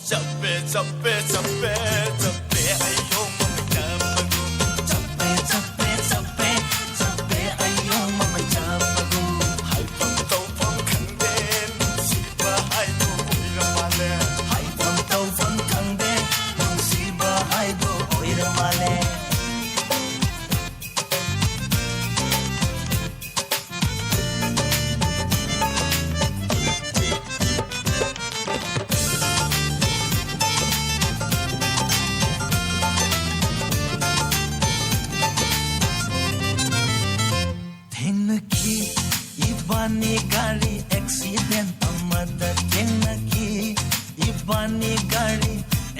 ꯆꯞꯄꯦ, ꯆꯞꯄꯦ, ꯆꯞꯄꯦ, ꯆꯞꯄꯦ, ꯑꯩ ꯌꯣꯡ ꯃꯃꯩ ꯆꯞꯄꯒꯨꯝ꯫ ꯆꯞꯄꯦ, ꯆꯞꯄꯦ, ꯆꯞꯄꯦ, ꯆꯞꯄꯦ, ꯑꯩ ꯌꯣꯡ ꯃꯃꯩ ꯆꯞꯄꯒꯨꯝ꯫ ꯍꯥꯏꯐꯝ ꯇꯧꯐꯝ ꯈꯪꯗꯦ, ꯅꯨꯡꯁꯤꯕ ꯍꯥꯏꯗꯣ ꯑꯣꯏꯔ ꯃꯥꯜꯂꯦ꯫ ꯍꯥꯏꯐꯝ ꯇꯧꯐꯝ ꯈꯪꯗꯦ, ꯅꯨꯡꯁꯤꯕ ꯍꯥꯏꯗꯣ ꯑꯣꯏꯔ ꯃꯥꯜꯂꯦ꯫ ꯊꯦꯡꯅꯈꯤ ꯏꯕꯥꯅꯤ ꯒꯥꯔꯤ accident ꯑꯃꯗ, ꯊꯦꯡꯅꯈꯤ ꯏꯕꯥꯅꯤ ꯒꯥꯔꯤ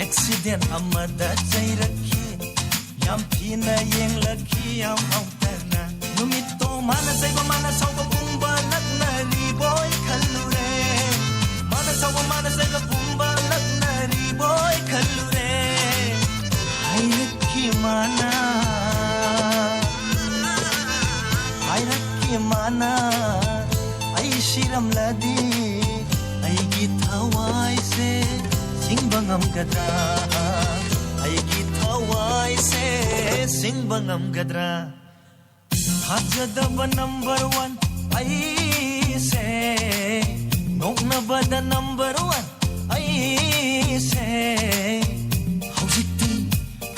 accident ꯑꯃꯗ, ꯆꯩꯔꯛꯈꯤ ꯌꯥꯝ ꯊꯤꯅ, ꯌꯦꯡꯂꯛꯈꯤ ꯌꯥꯝ ꯍꯥꯎꯇꯅ꯫ ꯅꯨꯃꯤꯠꯇꯣ ꯃꯥꯅ ꯆꯩꯕ, ꯃꯥꯅ ꯁꯥꯎꯕ ꯄꯨꯝꯕ ꯅꯛꯅꯔꯤꯕꯣꯏ ꯈꯜꯂꯨꯔꯦ꯫ ꯃꯥꯅ ꯁꯥꯎꯕ, ꯃꯥꯅ ꯆꯩꯕ ꯄꯨꯝꯕ ꯅꯛꯅꯔꯤꯕꯣꯏ ꯈꯜꯂꯨꯔꯦ꯫ ꯍꯥꯏꯔꯛꯈꯤ ꯃꯥꯅ, ꯍꯥꯏꯔꯛꯈꯤ ꯃꯥꯅ, ꯑꯩ ꯁꯤꯔꯝꯂꯗꯤ ꯑꯩꯒꯤ ꯊꯋꯥꯏꯁꯦ ꯁꯤꯡꯕ ꯉꯝꯒꯗ꯭ꯔꯥ? ꯑꯩꯒꯤ ꯊꯋꯥꯏꯁꯦ ꯁꯤꯡꯕ ꯉꯝꯒꯗ꯭ꯔꯥ? ꯊꯥꯖꯗꯕ number one ꯑꯩꯁꯦ, ꯅꯣꯛꯅꯕꯗ number one ꯑꯩꯁꯦ꯫ ꯍꯧꯖꯤꯛꯇꯤ,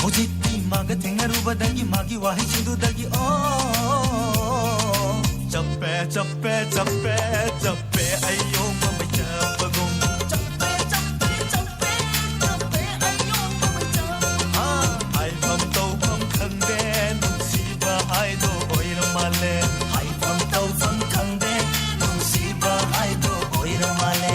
ꯍꯧꯖꯤꯛꯇꯤ ꯃꯥꯒ ꯊꯦꯡꯅꯔꯨꯕꯗꯒꯤ, ꯃꯥꯒꯤ ꯋꯥꯍꯩꯁꯤꯡꯗꯨꯗꯒꯤ, ꯑꯣ꯫ ꯆꯞꯄꯦ, ꯆꯞꯄꯦ, ꯆꯞꯄꯦ, ꯆꯞꯄꯦ, ꯑꯩ ꯌꯣꯡ ꯃꯃꯩ ꯆꯞꯄꯒꯨꯝ꯫ ꯆꯞꯄꯦ, ꯆꯞꯄꯦ, ꯆꯞꯄꯦ, ꯆꯞꯄꯦ, ꯑꯩ ꯌꯣꯡ ꯃꯃꯩ ꯆꯞꯄꯒꯨꯝ꯫ ꯑꯥ, ꯍꯥꯏꯐꯝ ꯇꯧꯐꯝ ꯈꯪꯗꯦ, ꯅꯨꯡꯁꯤꯕ ꯍꯥꯏꯗꯣ ꯑꯣꯏꯔ ꯃꯥꯜꯂꯦ꯫ ꯍꯥꯏꯐꯝ ꯇꯧꯐꯝ ꯈꯪꯗꯦ, ꯅꯨꯡꯁꯤꯕ ꯍꯥꯏꯗꯣ ꯑꯣꯏꯔ ꯃꯥꯜꯂꯦ꯫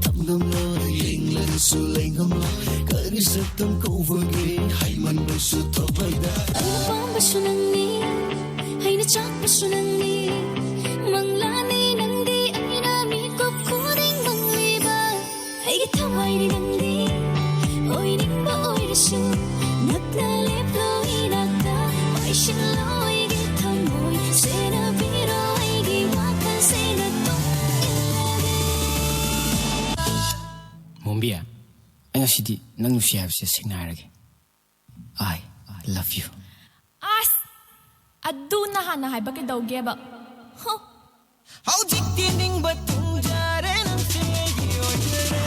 ꯊꯝꯉꯝꯂꯣꯏ, ꯌꯦꯡꯂꯒꯁꯨ ꯂꯩꯉꯝꯂꯣꯏ꯫ ꯀꯔꯤ ꯁꯛꯇꯝ ꯀꯧꯕꯒꯦ ꯍꯥꯏꯃꯟꯕꯁꯨ ꯊꯣꯛꯂꯣꯏꯗ꯫ ꯑꯩꯅ ꯄꯥꯝꯕꯁꯨ ꯅꯪꯅꯤ, ꯑꯩꯅ ꯆꯥꯛꯄꯁꯨ ꯅꯪꯅꯤ꯫ ꯃꯪꯂꯥꯅꯤ ꯅꯪꯗꯤ ꯑꯩꯅ ꯃꯤꯀꯨꯞ ꯈꯨꯗꯤꯡ ꯃꯪꯂꯤꯕ꯫ ꯑꯩꯒꯤ ꯊꯋꯥꯏꯅꯤ ꯅꯪꯗꯤ, ꯑꯣꯏꯅꯤꯡꯕ ꯑꯣꯏꯔꯁꯨ꯫ ꯅꯛꯅ ꯂꯦꯞꯂꯣ ꯏꯅꯥꯛꯇ, ꯄꯥꯏꯁꯤꯜꯂꯣ ꯑꯩꯒꯤ ꯊꯃꯣꯏ꯫ ꯁꯦꯟꯅꯕꯤꯔꯣ ꯑꯩꯒꯤ ꯋꯥꯈꯜ, ꯁꯦꯟꯅ ꯇꯨꯡ ꯏꯜꯂꯒꯦ꯫ ꯕꯤ, ꯑꯩ ꯉꯁꯤꯗꯤ ꯅꯪ ꯅꯨꯡꯁꯤ ꯍꯥꯏꯕꯁꯦ ꯁꯦꯡꯅ ꯍꯥꯏꯔꯒꯦ꯫ I love you. ꯑꯁ, ꯑꯗꯨꯅ ꯍꯥꯟꯅ ꯍꯥꯏꯕ ꯀꯩꯗꯧꯒꯦꯕ? ꯍꯨ꯫ ꯍꯧꯖꯤꯛꯇꯤ ꯅꯤꯡꯕ ꯊꯨꯡꯖꯔꯦ, ꯅꯪꯁꯦ ꯑꯩꯒꯤ ꯑꯣꯏꯖꯔꯦ꯫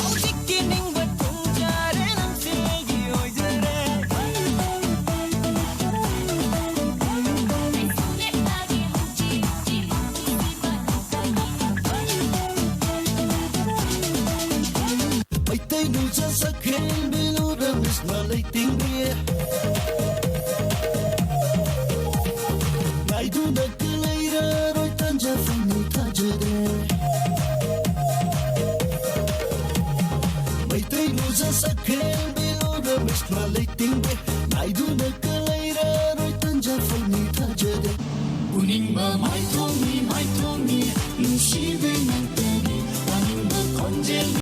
ꯍꯧꯖꯤꯛꯇꯤ ꯅꯤꯡꯕ ꯊꯨꯡꯖꯔꯦ, ꯅꯪꯁꯦ ꯑꯩꯒꯤ ꯑꯣꯏꯖꯔꯦ꯫ ꯃꯩꯇꯩ ꯅꯨꯡꯖ ꯁꯛꯍꯦꯟꯕꯤ ꯂꯨꯔ ꯃꯤꯁ ꯃꯥꯂꯩ ꯇꯤꯡꯕꯤ꯫ ꯉꯥꯏꯗꯨꯅ ꯂꯩꯔꯔꯣꯏ, ꯇꯟꯖꯥ ꯐꯪꯅꯤ ꯊꯥꯖꯔꯦ꯫ ꯃꯩꯇꯩ ꯅꯨꯡꯖ ꯁꯛꯍꯦꯟꯕꯤ ꯂꯨꯔ ꯃꯤꯁ ꯃꯥꯂꯩ ꯇꯤꯡꯕꯤ꯫ ꯉꯥꯏꯗꯨꯅ ꯂꯩꯔꯔꯣꯏ, ꯇꯟꯖꯥ ꯐꯪꯅꯤ ꯊꯥꯖꯔꯦ꯫ ꯎꯅꯤꯡꯕ ꯃꯥꯏꯊꯣꯡꯅꯤ, ꯃꯥꯏꯊꯣꯡꯅꯤ, ꯅꯨꯡꯁꯤꯕꯤ